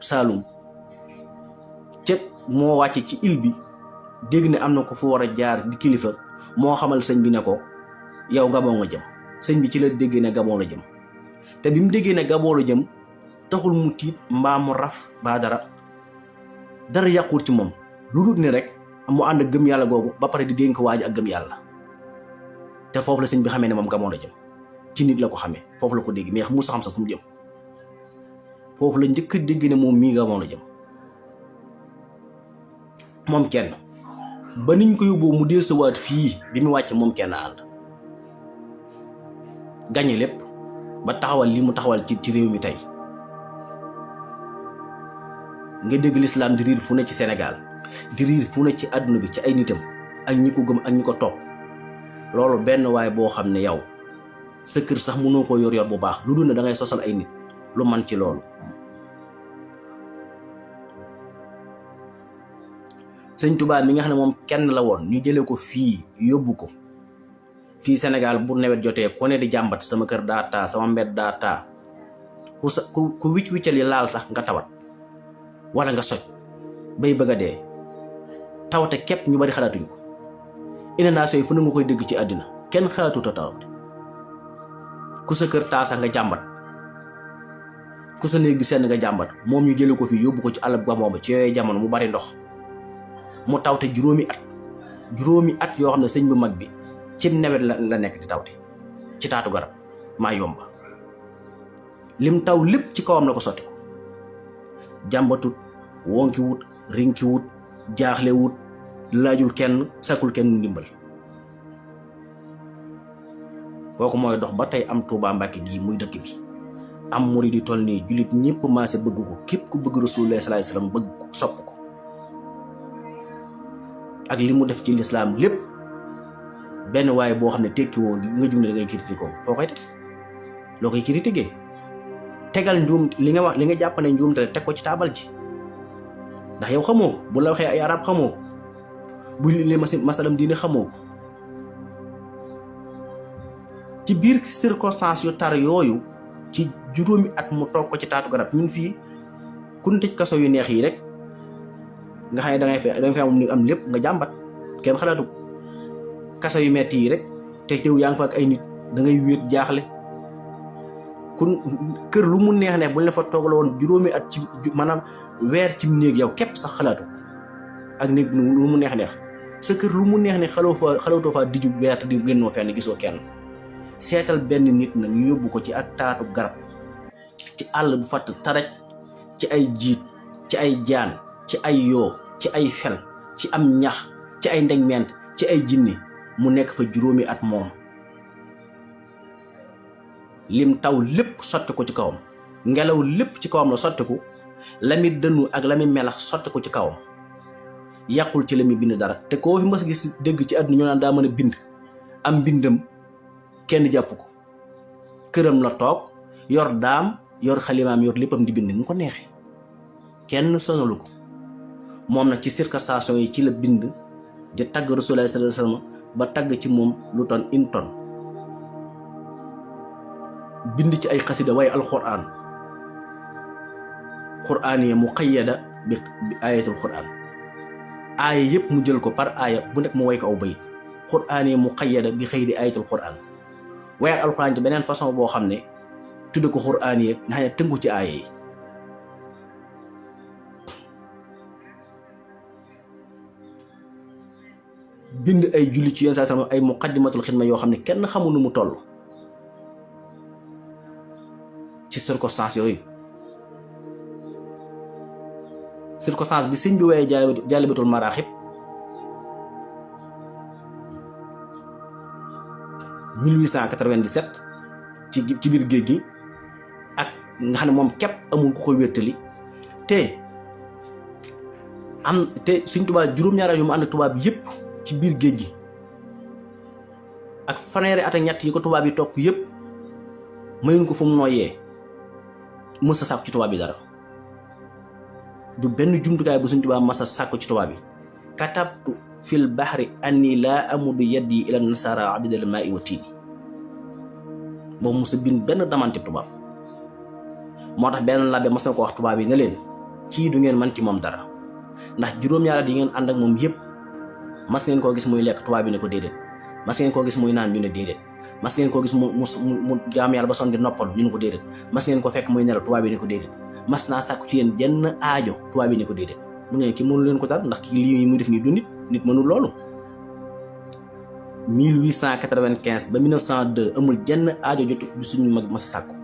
Saalum ca moo wàcce ci île bi dégg ne am na ko fu war a jaar di kilifa moo xamal sëñ bi ne ko yow Gabon nga jëm. sëñ bi ci la déggee ne Gabon la jëm te bi mu déggee ne Gabon la jëm taxul mu tiit mbaa mu raf baa dara yàquwut ci moom lu dul ne rek mu ànd ak gëm yàlla googu ba pare di dénk waaj ak gëm yàlla te foofu la sëñ bi xamee ne moom Gabon la jëm ci nit la ko xamee foofu la ko dégg mais mu xam sax fu mu jëm foofu la njëkk a dégg ne moom mii Gabon la jëm moom kenn ba niñ ko yóbboo mu dee sawaat fii bi mu wàcc moom kenn ànd gañe lépp ba taxawal li mu taxawal ci réew mi tey nga dégg lislaam di riir fu ne ci Sénégal di riir fu ne ci àdduna bi ci ay nitam ak ñi ko gëm ak ñi ko topp loolu benn waay boo xam ne yow sa kër sax mënoo ko yor bu baax lu dul ne da ngay sosal ay nit lu man ci loolu. sëñ Tuubaa mi nga xam ne moom kenn la woon ñu jëlee ko fii yóbbu ko fii Sénégal bu nawet jotee ku ne di jàmbat sama kër daa taa sama mbedd daa taa ku wiccal yi laal sax nga tawat wala nga soj bay bëgg a dee tawate képp ñu bari xalaatuñ ko inondation yi fu ne nga koy dégg ci àddina kenn xalaatut a tawat ku sa kër taa sax nga jàmbat ku sa néeg di senn nga jàmbat moom ñu jëlee ko fii yóbbu ko ci àll ba moom ci yooyu jamono mu bari ndox mu tawte juróomi at yoo xam ne sëñ bu mag bi ci nawet la nekk di tawte ci taatu garab maa yomba lim taw lépp ci kawam la ko sotti ko jàmbatut wonki wut rinki wut jaaxle wut laajul kenn sakul kenn ndimbal kooku mooy dox ba tey am Tuubaa Mbàkke gii muy dëkk bi am murid di toll nii jullit ñëpp maase bëgg ko képp ku bëgg Rasulullah sallallahu alayhi wasallam bëgg ko sopp ko ak li mu def ci lislaam lépp benn waaye boo xam ne tekki woo nga jug ne da ngay critiquer ko foo koy teg loo koy critiquer tegal njuum li nga wax li nga jàpp ne njuum te teg ko ci taabal ji ndax yow xamoo ko bu la waxee ay arab xamoo ko bu li masalam diine xamoo ko ci biir circonstance yu tar yooyu ci juróomi at mu toog ko ci taatu garab ñun fii kun tëj kaso yu neex yi rek nga xam ne dangay fi am ni am lépp nga jàmbat kenn xalaatu ko kaso yu metti yi rek te teew yaa ngi fa ak ay nit da ngay wéet jaaxle kun kër lu mu neex buñ la fa toogal woon juróomi at ci maanaam weer ci néeg yow képp sax xalaatu ak néeg lu mu neex sa kër lu mu neex xalaatoo fa diju weer te di génnoo fenn gisoo kenn seetal benn nit nag ñu yóbbu ko ci ak taatu garab ci àll bu fatt taraj ci ay jiit ci ay jaan ci ay yoo ci ay fel ci am ñax ci ay ndegment ci ay jinne mu nekk fa juróomi at moom lim taw lépp sotti ko ci kawam ngelaw lépp ci kawam la sotti ko la mi dënnu ak la mi melax sotti ko ci kawam yàqul ci la mi bind dara te koo fi mas gis dégg ci àdduna ñu naan daa mën a bind am mbindam kenn jàpp ko këram la toog yor daam yor xalimaam yor léppam di bind nu ko neexee kenn sonalu ko moom nag ci circonstance yi ci la bind di tagg Rasulullah sallallahu alayhi wasallam ba tagg ci moom lu ton une tonne bind ci ay xasida waaye alquran yi muqayyada bi ayatul quran aaya yëpp mu jël ko par aaya bu nekk mu way ko aw bayit quran yi muqayyada bi xëyri ayatul quran waaye alquran ci beneen façon boo xam ne tudde ko quran yi nga xam ne tënku ci aaya yi bind ay julli ci yenn saa sama ay muqaddimatul xidma yoo xam ne kenn xamul nu mu toll ci circonstance yooyu circonstance bi sëñ bi waaye jaalibatul maraaxib 1897 ci biir géej gi ak nga xam ne moom képp amul ku ko wéttali te sëñ Tuubaa juróom-ñaari yu mu ànd ak tubaab bi yëpp ci biir géej gi ak fanweeri at ak ñett yi ko tubaab yi topp yëpp mayuñ ko fu mu nooyee mës a sàkku ci tubaab bi dara du benn jumtukaay bu sëñ Tuubaa mës a sàkku ci tubaab bi katabtu fil bahri anni laa amudu yaddi ila nasara abidal maa'i wa tiini boobu mës a bind benn damante tubaab moo tax benn labbe mës na ko wax tubaab yi ne leen kii du ngeen man ci moom dara ndax juróom-ñaari at yi ngeen ànd ak moom yëpp mas ngeen koo gis muy lekk tubaab bi ne ko déedéet, mas ngeen koo gis muy naan ñu ne déedéet, mas ngeen koo gis mu jaam yàlla ba son di noppalu ñu ne ko déedéet, mas ngeen ko fekk muy nelaw tubaab bi ne ko déedéet, mas naa sàkku ci yéen jenn aajo tubaab bi ne ko déedéet. mu ne ki mënu leen ko dara ndax kii lii muy def nii du nit mënul loolu. 1895 ba 1902 amul jenn aajo jotu bi suñu mag mas a sàkku,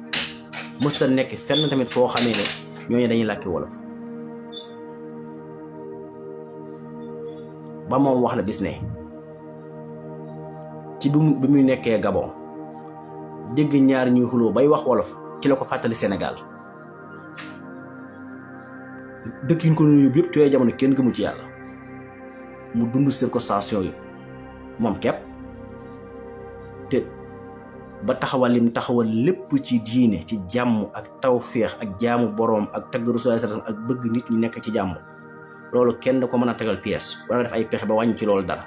mës a nekk fenn tamit foo xamee ne ñooñu dañuy làkki wolof. ba moom wax la bis ne ci bi muy nekkee Gabon dégg ñaar ñuy xuloo bay wax wolof ci la ko fàttali Sénégal. dëkk yi ñu ko doon yóbbu yëpp ci yooyu jamono kenn gëmu ci yàlla, mu dund circonstance yooyu moom képp te ba taxawal lim taxawal lépp ci diine, ci jàmm ak tawféex ak jaamu boroom ak tagg Rasulullah sallallahu alayhi wasallam ak bëgg nit ñi nekk ci jàmm. loolu kenn da ko mën a tegal pièce wala nga def ay pexe ba wàññi ci loolu dara.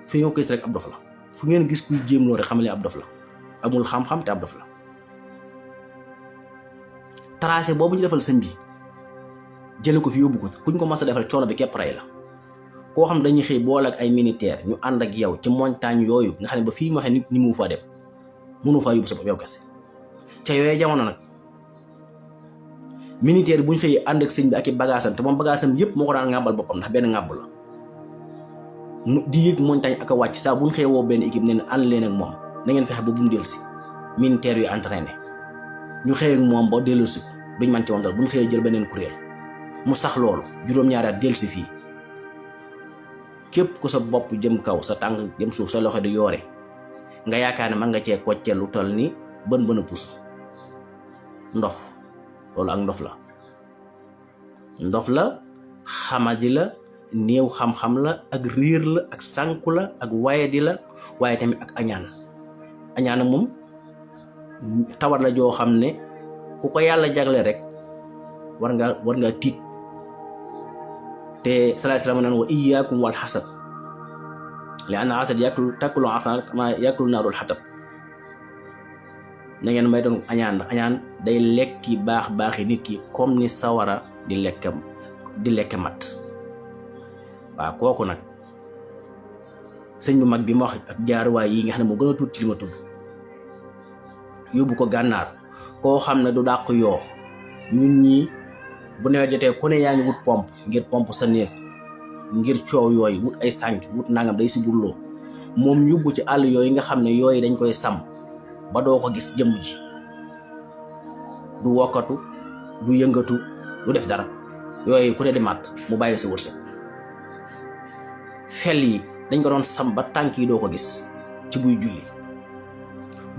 fi nga ko gis rek ab dof la, fu ngeen gis kuy jéem loolu rek xam ne ab dof la, amul xam-xam te ab dof la. tracé boobu ñu defal sëñ bi jële ko fi yóbbu ko kuñ ko mas a defal coono bi képp rey la. koo xam dañuy xëy boole ak ay militaire ñu ànd ak yow ci montagne yooyu nga xam ne ba fii ma waxee nit ñi mu faa dem mënu faa yóbbu sa bopp yow kese. ca yooyee jamono nag militaire bu ñu xëyee ànd ak sëñ bi ak i bagaasam te moom bagaasam yëpp moo ko daan ŋàbbal boppam ndax benn ŋàbb la mu di yëg montagne ak a wàcc saa bu ñu xëyee woo benn équipe ne ànd leen ak moom na ngeen fexe ba bu mu dellu si militaire yu entraîné ñu xëy ak moom ba dellu si duñ man ci moom dara bu ñu xëyee jël beneen kuréel mu sax loolu juróom-ñaari at dellu si fii képp ku sa bopp jëm kaw sa tànk jëm suuf sa loxo di yoore nga yaakaar ne mën nga cee koccee lu toll ni bën a pus ndof. loolu ak ndof la xamadi la néew xam-xam la ak riir la ak sànku la ak wayadi la waaye tamit ak añaan moom tawat la joo xam ne ku ko yàlla jagle rek war nga tiit te salaay salaam naan wa iyyaakum wal xasad li anna xasad takulu asana kama yakulu naarul xatab. na ngeen may doon añaan ndax añaan day lekki baaxi nit ki comme ni sawara di lekk mat. waaw kooku nag sëñ bu mag bi ma wax ak jaaruwaay yi nga xam ne moo gën a tuuti ci li ma tudd yóbbu ko gànnaar koo xam ne du dàq yoo ñun ñi bu nawet jotee ku ne yaa ngi wut pompe ngir pompe sa néeg ngir coow yooyu wut ay sànk wut nangam day si burloo moom yóbbu ci àll yooyu nga xam ne yooyu dañ koy sàmm ba doo ko gis jëmm ji du wokkatu du yëngatu du def dara yooyu ku ne di màtt mu bàyyi sa wërsëg. fel yi dañ ko doon sam ba tànk yi doo ko gis ci buy julli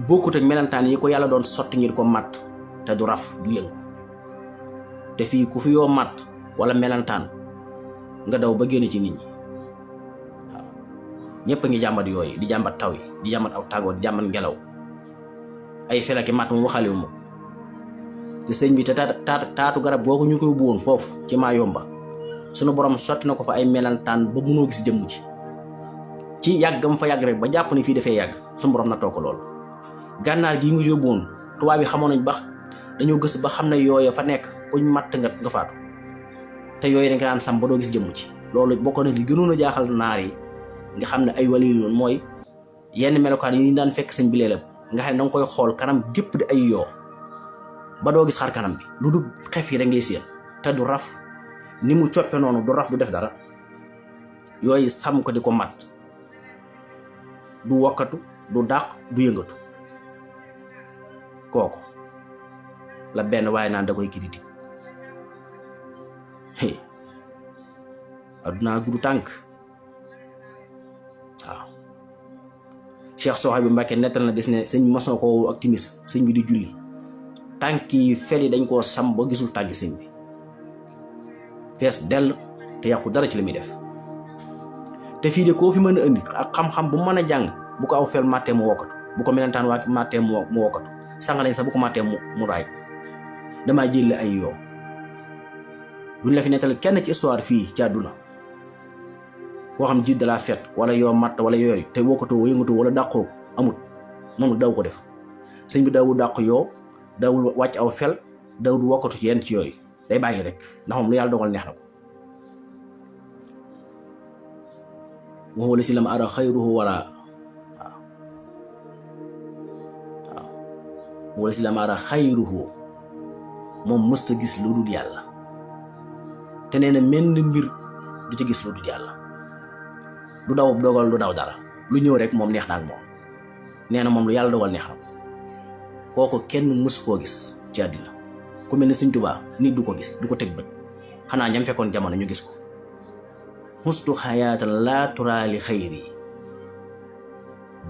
bokkut ak melentaan yi ko yàlla doon sotti ngir ko màtt te du raf du yëngu te fii ku fi yoo màtt wala melentaan nga daw ba génn ci nit ñi. waaw ñëpp a ngi jàmbat yooyu di jàmbat taw yi di jàmbat aw tàggoo di jàmbat ngelaw ay felaki màtt mu waxaale wu ma te sëñ bi te taatu garab googu ñu koy buwoon foofu ci Mayomba sunu borom sotti na ko fa ay melantaan ba mënoo gis jëmm ji ci yàggam fa yàgg rek ba jàpp ni fii dafay yàgg sunu borom na toog ko loolu. gànnaar gii nga yóbbuwoon tubaab yi xamoon nañ ba dañoo gës ba xam ne yooya fa nekk kuñ matt nga faatu te yooyu dañ ko daan sam ba doo gis jëmm ji. loolu bokk na li gënoon a jaaxal naar yi nga xam ne ay wali loon mooy yenn melokaan yi ñu daan fekk sëñ bi léeg-léeg nga xam ne danga koy xool kanam gépp di ay yoo ba doo gis xar kanam bi lu dul xef yi da ngay séen te du raf ni mu coppe noonu du raf du def dara yooyu sam ko di ko mat du wokkatu du dàq du yëngatu. kooku la benn waaye naan da koy critique addunaa gudu tànk. waaw Cheikh Souhaïbou Mbacké nettal na gis ne sëñ bi mosoo ko ak timis sëñ bi di julli tànk yi fel yi dañ koo sam ba gisul tànk sëñ bi fees dell te yàqu dara ci li muy def. te fii de koo fi mën a indi ak xam-xam bu mën a jàng bu ko aw fel màttee mu wokkatu bu ko melentaan waa màttee mu wokkatu sànga lañ sax bu ko màttee mu raay damaa jëlle ay yoo duñ la fi nettal kenn ci histoire fii ci àdduna koo xam jiit de la fête wala yoo matt wala yooyu te wokkatoo yëngatoo wala dàqoo ko amut moom daw ko def. sëñ bi dawul dàq yoo dawul wàcc aw fel dawul wokkatu ci yenn ci yooyu day bàyyi rek ndax moom lu yàlla dogal neex na ko wa huwa llazii lam ara xayruhu wala wala si la maara xayruhu moom mësta gis lu dul yàlla te nee na menn mbir du ci gis lu dul yàlla du daw dogal du daw dara lu ñëw rek moom neex na ak moom nee na moom lu yàlla dogal neex na ko kooku kenn mësu koo gis ci àddina ku mel ni Sëñ Tuubaa nit du ko gis du ko teg bët xanaa ñam fekkoon jamono ñu gis ko mustu xayaatan laa turaali xayri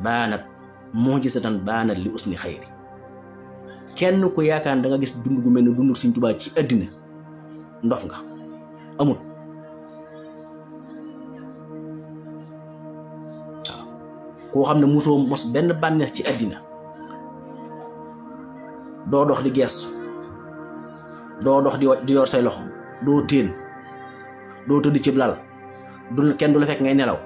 baanat mu'jizatan baanat li usni xayri kenn ku yaakaar da nga gis dund gu mel ne dundu Sëñ Tuubaa ci àddina ndof nga amul waaw koo xam ne musoo mos benn bànneex ci àddina doo dox di geestu doo dox di yor say loxo doo téen doo tëdd ci lal du kenn du la fekk ngay nelaw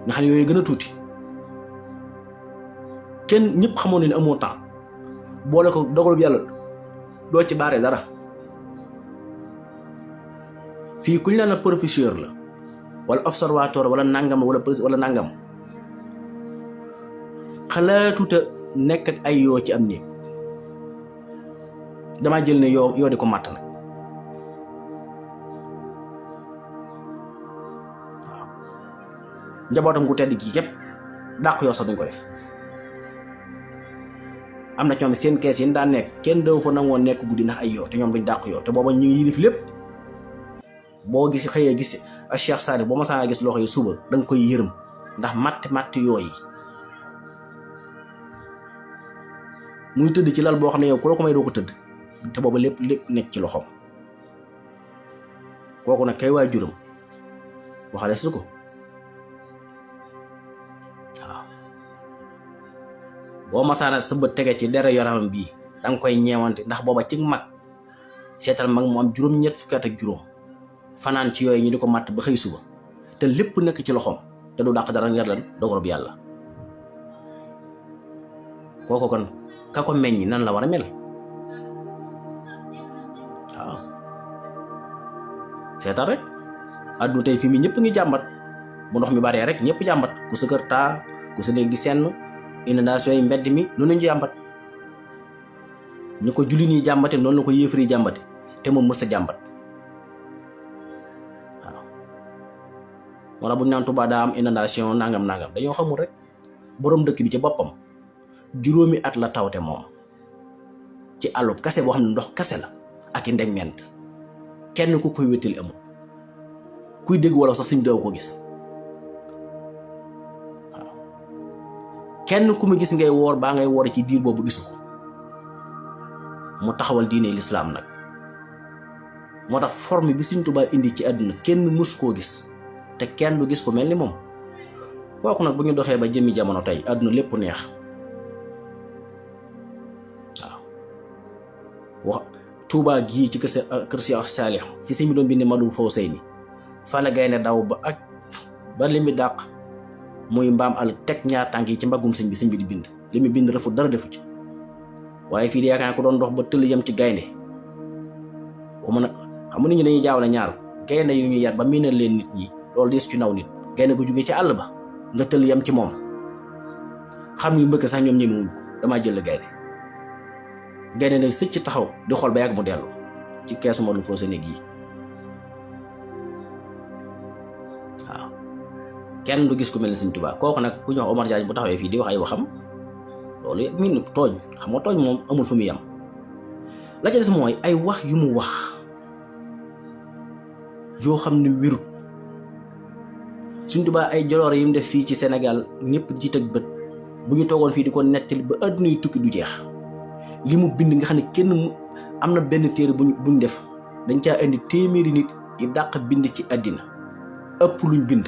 nga xam ne yooyu gën a tuuti kenn ñëpp xamoon ne amoo temps boole ko dogalub yàlla doo ci baare dara fii ku ñu naan professeur la wala observatoire wala nangam wala nangam xalaatuta nekk ak ay yoo ci am néeg damaa jël ne yoo di ko màtt nag waaw njabootam ku tedd kii képp dàq yoo sax duñ ko def am na ñoom seen kees yi daan nekk kenn daw fa nangoo nekk guddi ndax ay yoo te ñoom duñ dàq yoo te booba ñu ngi yilif lépp boo gis xëyee gis a Cheikh Saliou boo ma saa gis loxo yi suba da nga koy yërëm ndax matt yooyu muy tëdd ci lal boo xam ne yow ku la ko may doo ko tëdd te booba lépp nekk ci loxoom kooku nag kay waajuram waxale su ko waaw boo masaana sa bët tege ci dere yaramam bii danga koy ñeewante ndax booba ci mag seetal mag mu am juróom-ñett fukki at ak juróom fanaan ci yooyu ñu di ko matt ba xëy suba te lépp nekk ci loxoom te du dàq dara ngir lan dogalub yàlla kooku kon ka ko meññi nan la war a mel waaw seetal rek àdduna tey fi mi ñëpp ngi jàmbat bu ndox mi baree rek ñëpp jàmbat ku sa kër taa ku sa néeg gi senn inondation yi mbedd mi lu nañu jàmbat ñu ko julli nii jàmbate noonu la ko yéefar yi jàmbate te moom mës a jàmbat waaw moo tax bu ñu naan Tuubaa daa am inondation nangam dañoo xamul rek boroom dëkk bi ci boppam juróomi at la tawte moom ci àllub kase boo xam ne ndox kase la ak i ndegment kenn ku koy wéttali amul kuy dégg wala sax suñ doo ko gis waaw kenn ku mu gis ngay woor baa ngay woor ci diir boobu gisu ko mu taxawal diine lislaam nag moo tax forme bi Sëñ Tuubaa indi ci àdduna kenn mus koo gis te kenn du gis ko mel ni moom kooku nag bu ñu doxee ba jëmmi jamono tey àdduna lépp neex wax Tuubaa gii ci kër Cheikh Saliou fi sëñ bi doon bindi Madul Fawsayni fa la gaynde daw ba li mi dàq muy mbaam al teg ñaar tànk yi ci mbaggum sëñ bi di bind li mu bind rafut dara defu ci waaye fii di yaakaar ko doon dox ba tëll yam ci gaynde waxuma nag xam nga nit ñi dañuy jaawale ñaar gaynde yu ñu yar ba miinal leen nit ñi loolu des ci naw nit gaynde gu jógee ci àll ba nga tëll yam ci moom xam yu mbëkk sax ñoom ñemewuñ ko damaa jël gaynde ne sëcc taxaw di xool ba yàgg mu dellu ci keesu Madul Fawsayni gi waaw kenn du gis ku mel ni Sëñ Tuubaa kooku nag ku ñu wax Omar Diagne bu taxawee fii di wax ay waxam loolu min tooñ xam nga tooñ moom amul fu mu yem la ca des mooy ay wax yu mu wax yoo xam ne wérut Sëñ Tuubaa ay jaloore yi mu def fii ci Sénégal ñëpp jiit ak bët bu ñu toogoon fii di ko nettali ba àdduna yu tukki du jeex li mu bind nga xam ne kenn mu am na benn téere buñ def dañ caa indi téeméeri nit yi dàq bind ci àddina ëpp luñ bind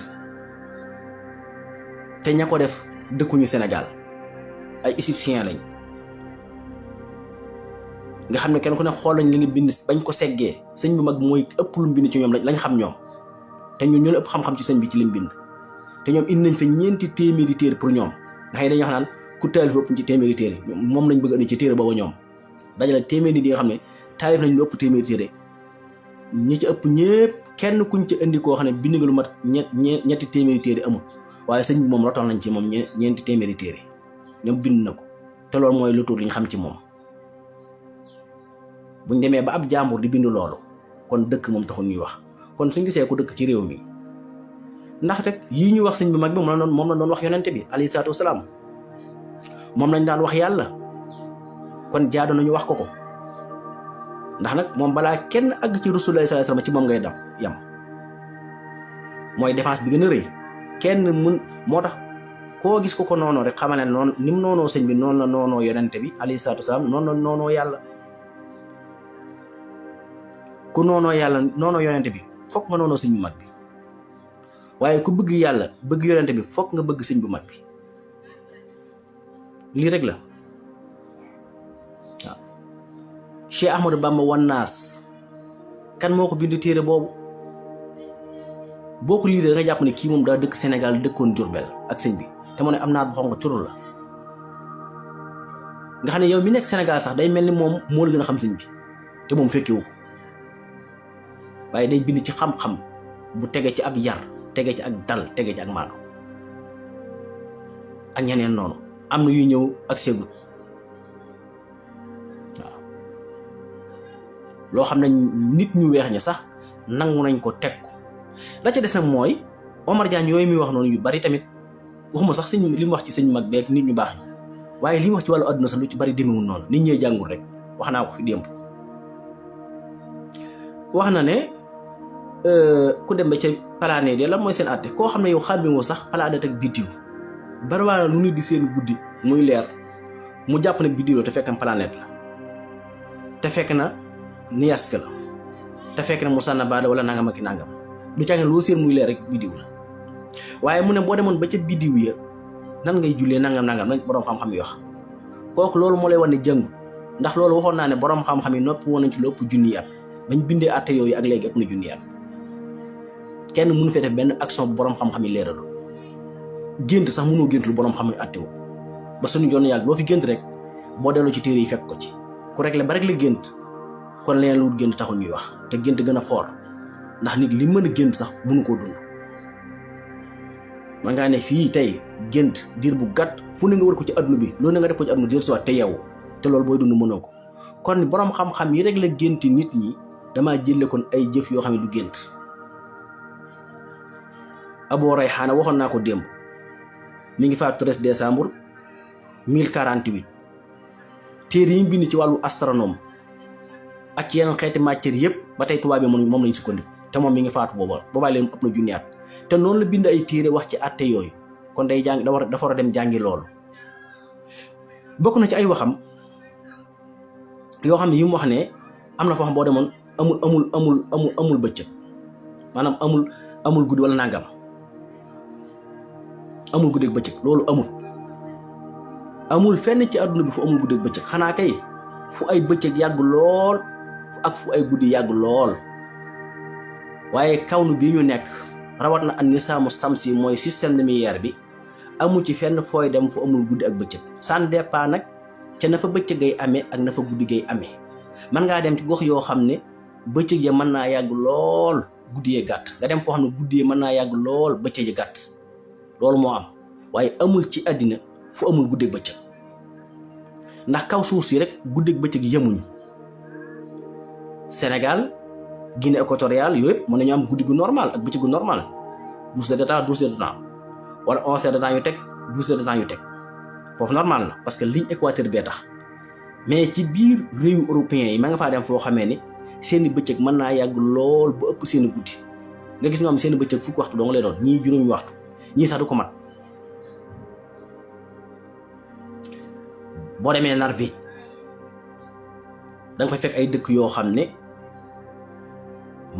te ña ko def dëkkuñu Sénégal ay égyptien lañ nga xam ne kenn ku ne xool nañ li nga bind bañ ko seggee sëñ bu mag mooy ëpp lu mu bind ci ñoom lañ xam ñoom te ñun ñoo ëpp xam-xam ci sëñ bi ci lim bind te ñoom indi nañ fa ñeenti téeméeri téere pour ñoom nga xam ne dañoo xam naan ku taalif ëpp ci téeméeri téere moom lañ bëgg indi ci téere booba ñoom dajale téeméeri nit yi nga xam ne taalif nañ lu ëpp téeméeri téere ñi ci ëpp ñëpp kenn kuñ ci indi koo xam ne bind nga lu mat ñetti téeméeri téere amul waaye sëñ bi moom rotal nañ ci moom ñeenti téeméeri téere ñoom bind na ko te loolu mooy lu tuur li ñu xam ci moom. buñ demee ba ab jàmbur di bind loolu kon dëkk moom taxul ñuy wax kon suñ gisee ku dëkk ci réew mi ndax rek yii ñu wax sëñ bu mag bi moom la doon wax yonente bi alayhi salaatu wasalaam moom lañ daan wax yàlla kon jaadu nañu wax ko ndax nag moom balaa kenn àgg ci Rasulullah sallallahu alayhi wasallam ci moom ngay yam mooy défense bi gën a rëy kenn mun moo tax koo gis ko noonoo rek xamal ne noonu ni mu noonoo sëñ bi noonu la noonoo yonente bi alayhi salaatu wasalaam noonu la noonoo yàlla ku noonoo yàlla noonoo yonente bi fokk nga noonoo sëñ bu mag bi waaye ku bëgg yàlla bëgg yonente bi fokk nga bëgg sëñ bu mag bi lii rek la waaw Cheikh Ahmadou Bamba Wannaas kan moo ko bind téere boobu boo ko liiree da nga jàpp ne kii moom daa dëkk Sénégal dëkkoon Jurbel ak sëñ bi te mu ne am naat bu xonq curul la nga xam ne yow mi nekk Sénégal sax day mel ni moom moo la gën a xam sëñ bi te moom fekkewu ko waaye day bind ci xam-xam bu tege ci ab yar tege ci ak dal tege ci ak maanu ak ñeneen noonu am na yu ñëw ak segut waaw loo xam ne nit ñu weex ña sax nangu nañ ko teg ko la ca des nag mooy Omar Diagne yooyu muy wax noonu yu bari tamit waxuma sax sëñ li mu wax ci sëñ mag beeg nit ñu baax ñi waaye li mu wax ci wàllu àdduna sax lu ci bari demewul noonu nit ñee jàngul rek wax naa ko fi démb wax na ne ku dem ba ca planète yi la mooy seen àtte koo xam ne yow xàmmeewoo sax planète ak biddiw bariwaana lu nit di seen guddi muy leer mu jàpp ne biddiw la te fekk na planète la te fekk na niask la te fekk na musanna baada wala nangam ak nangam du caa loo seen muy leer rek biddiw la waaye mu ne boo demoon ba ca biddiw ya nan ngay jullee nangam nañ borom xam-xam yi wax kooku loolu moo lay wan ne jàngut ndax loolu waxoon naa ne borom xam-xam yi noppi woon nañ ci lu ëpp junniy at bañ bindee àtte yooyu ak léegi ëpp na junniy at kenn mënu fee def benn action bu borom xam-xam yi leeralu gént sax mënoo gént lu borom xam yi àtte wu ba suñu joon yàgg loo fi gént rek boo delloo ci téere yi fekk ko ci ku rek la ba rek la gént kon leneen lu gént taxul ñuy wax te gént gën a foor ndax nit li mën a gént sax mënu koo dund man ngaa ne fii tey gént diir bu gàtt fu ne nga war ko ci adduna bi loolu ne nga def ko ci adduna diir soit te yeewu te loolu booy dund mënoo ko kon borom xam-xam yi rek la génti nit ñi damaa jëlle kon ay jëf yoo xam ne du gént Abu Rayhana waxoon naa ko démb mi ngi faatu 13 décembre 1048 téere yi bind ci wàllu astronome ak ci yeneen xeeti matière yëpp ba tey tubaab bi moom lañ sukkandiku te moom mi ngi faatu boobaa leen ëpp na junni at te noonu la bind ay téere wax ci àtte yooyu kon day jàng dafa war a dem jàngi loolu bokk na ci ay waxam yoo xam ne yi mu wax ne am na foo xam boo demoon amul bëccëg maanaam amul guddi wala nangam amul guddi ak bëccëg loolu amul fenn ci àdduna bi fu amul guddi ak bëccëg xanaa kay fu ay bëccëg yàgg lool ak fu ay guddi yàgg lool waaye kawnu bii ñu nekk rawat na an nisaamu samsi mooy système lumière bi amul ci fenn fooy dem fu amul guddi ak bëccëg ça dépend nag ca na fa bëccëg gay amee ak na fa guddi gay amee man ngaa dem ci gox yoo xam ne bëccëg ya mën naa yàgg lool guddi yee gàtt nga dem foo xam ne guddi mën naa yàgg lool bëccëg ya gàtt loolu moo am waaye amul ci àddina fu amul guddi ak bëccëg ndax kaw suuf si rek guddi ak bëccëg yemuñu Sénégal Guinée équatoriale yooyu yëpp mën nañu am guddi gu normal ak bëccëg gu normal 12 heures de temps 12 heures de temps wala 11 heures de temps yu teg 12 heures de temps yu teg foofu normal na parce que ligne équateur bee tax mais ci biir réewu européens yi ma nga faa dem foo xamee ni seeni bëccëg mën naa yàgg lool ba ëpp seeni guddi nga gis ñoo am seeni bëccëg fukki waxtu doo nga lay doon ñii juróomi waxtu ñii sax du ko mat boo demee Norvège da nga fay fekk ay dëkk yoo xam ne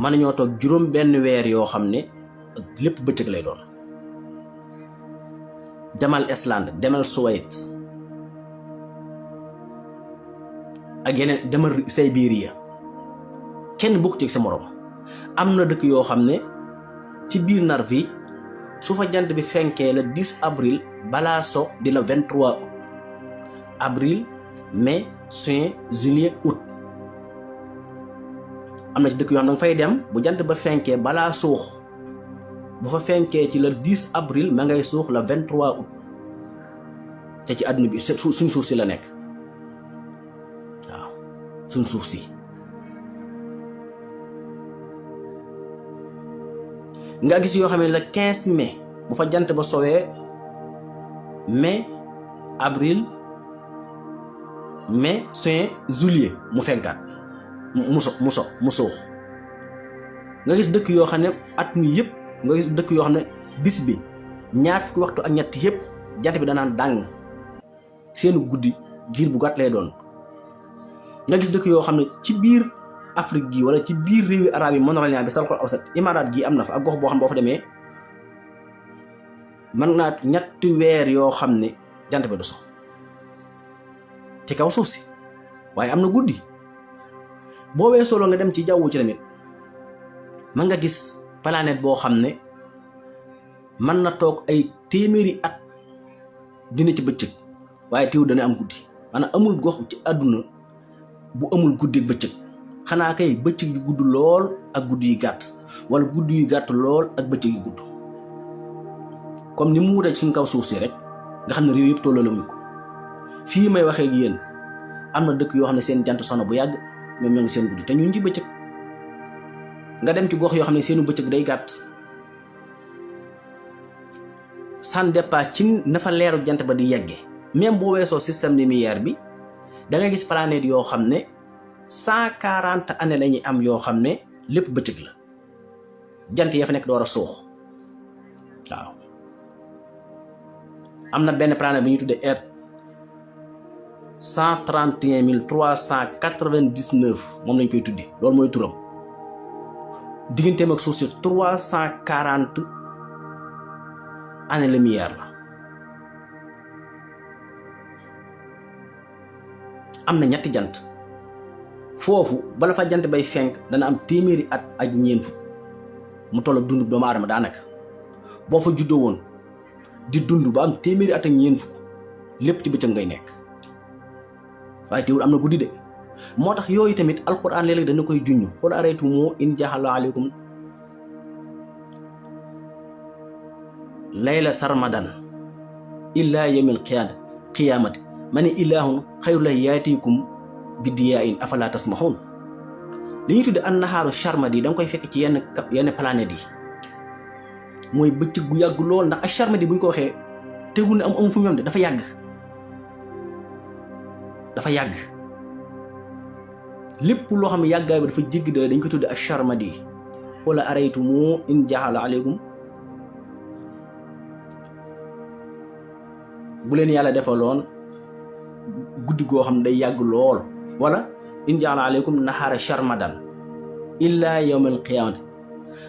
mën nañoo toog juróom benn weer yoo xam ne lépp bëccëg lay doon demal Islande demal Suède ak yeneen demal Sibéria kenn bokk ci sa morom am na dëkk yoo xam ne ci biir Norvège su fa jant bi fenkee le 10 avril balaa so di la 23 août avril mai juin juillet août. am na ci dëkk yoo xam ne nga fay dem bu jant ba fenkee balaa suux bu fa fenkee ci le 10 avril ma ngay suux le 23 août te ci àdduna bi suñ suuf si la nekk waaw suñ suuf si. nga gis yoo xam ne le 15 mai bu fa jant ba sowee mai avril mai juin juillet mu fenkaat mu suux nga gis dëkk yoo xam ne at mi yëpp nga gis dëkk yoo xam ne bis bi ñaar fukki waxtu ak ñett yëpp jant bi danaan dàng seenu guddi diir bu gàtt lay doon. nga gis dëkk yoo xam ne ci biir Afrique gi wala ci biir réewi arab yi Moyen-Orient bi Sarxul Awsat Imaaraat gi am na fa ak gox boo xam ne boo fa demee mën naa ñetti weer yoo xam ne jant bi du so ci kaw suuf si waaye am na guddi. boo weesoo loo nga dem ci jawwu ci tamit mën nga gis planète boo xam ne mën na toog ay téeméeri at dina ci bëccëg waaye teew dana am guddi. maanaam amul gox ci àdduna bu amul guddi ak bëccëg xanaa kay bëccëg yu gudd lool ak guddi yu gàtt wala guddi yu gàtt lool ak bëccëg yu gudd comme ni mu wutee ci suñ kaw suuf si rek nga xam ne réew yëpp tolloo la muy ko. fii may waxee ak yéen am na dëkk yoo xam ne seen jant sono bu yàgg ñoom ñoo ngi seen guddi te ñu ngi ci bëccëg. nga dem ci gox yoo xam ne seenu bëccëg day gàtt sans départ ci na fa leeru jant ba di yegge. même boo weesoo système lumière bi da ngay gis planète yoo xam ne 140 années la ñuy am yoo xam ne lépp bëccëg la jant ya fa nekk door a suux waaw. am na benn planète bi ñu tuddee R 131 399 moom lañ koy tuddee loolu mooy turam digganteem ak suuf si 340 années lumière la. am na ñetti jant foofu bala fa jant bay fenk dana am téeméeri at ak ñeent fukk mu toll ak dundu doomu aadama daanaka. boo fa juddoo woon di dund ba am téeméeri at ak ñeent fukk lépp ci bëccëg ngay nekk waaye teewul am na guddi de. moo tax yooyu tamit alquran léeg-léeg dana koy junj xul araytumu in jaxala aleykum layla sarmadan illa yawmil qiyaamati mani ilaahun xayru la yaatikum bi diyaa afala tasmaxuun. li ñuy tudde an naxaaru charmadi da nga koy fekk ci yenn planètes yi mooy bëccëg gu yàgg lool ndax ak charmadi bu ñu ko waxee tegul ne amu fu mu yom de dafa yàgg lépp loo xam ne yàggaay bi dafa jéggi da dañ ko tudde ak charmadi. xula araytumu in jaxala aleykum bu leen yàlla defaloon guddi goo xam ne day yàgg lool wala in jaala aleykum nahaara sharmadan illa yawmal qiyaamati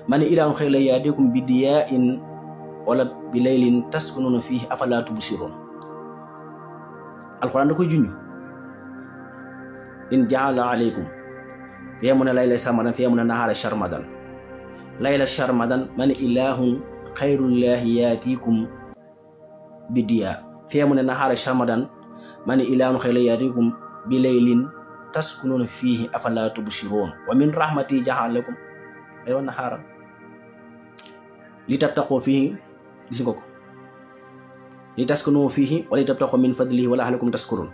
man ilaahun xayru la yaatikum bi diyaa'in wala bi laylin taskunuuna fiihi afalaa tubsiruun. alxuraan da koy junj in jaala aleykum fee mu ne layla sarmadan fee mu ne nahaara sharmadan. layla sharmadan man ilaahun xayru la yaatikum bi diyaa fee mu ne nahaara sharmadan man ilaahun xayru la yaatikum bi laylin taskunuuna fiihi afalaa tubsiruun wa min rahmati jaxala lakum layla nahaara li tabtaqoo fiihi gis nga ko li taskunu fiihi wa li tabtaqoo min fadlihi wa la'allakum tashkuruun.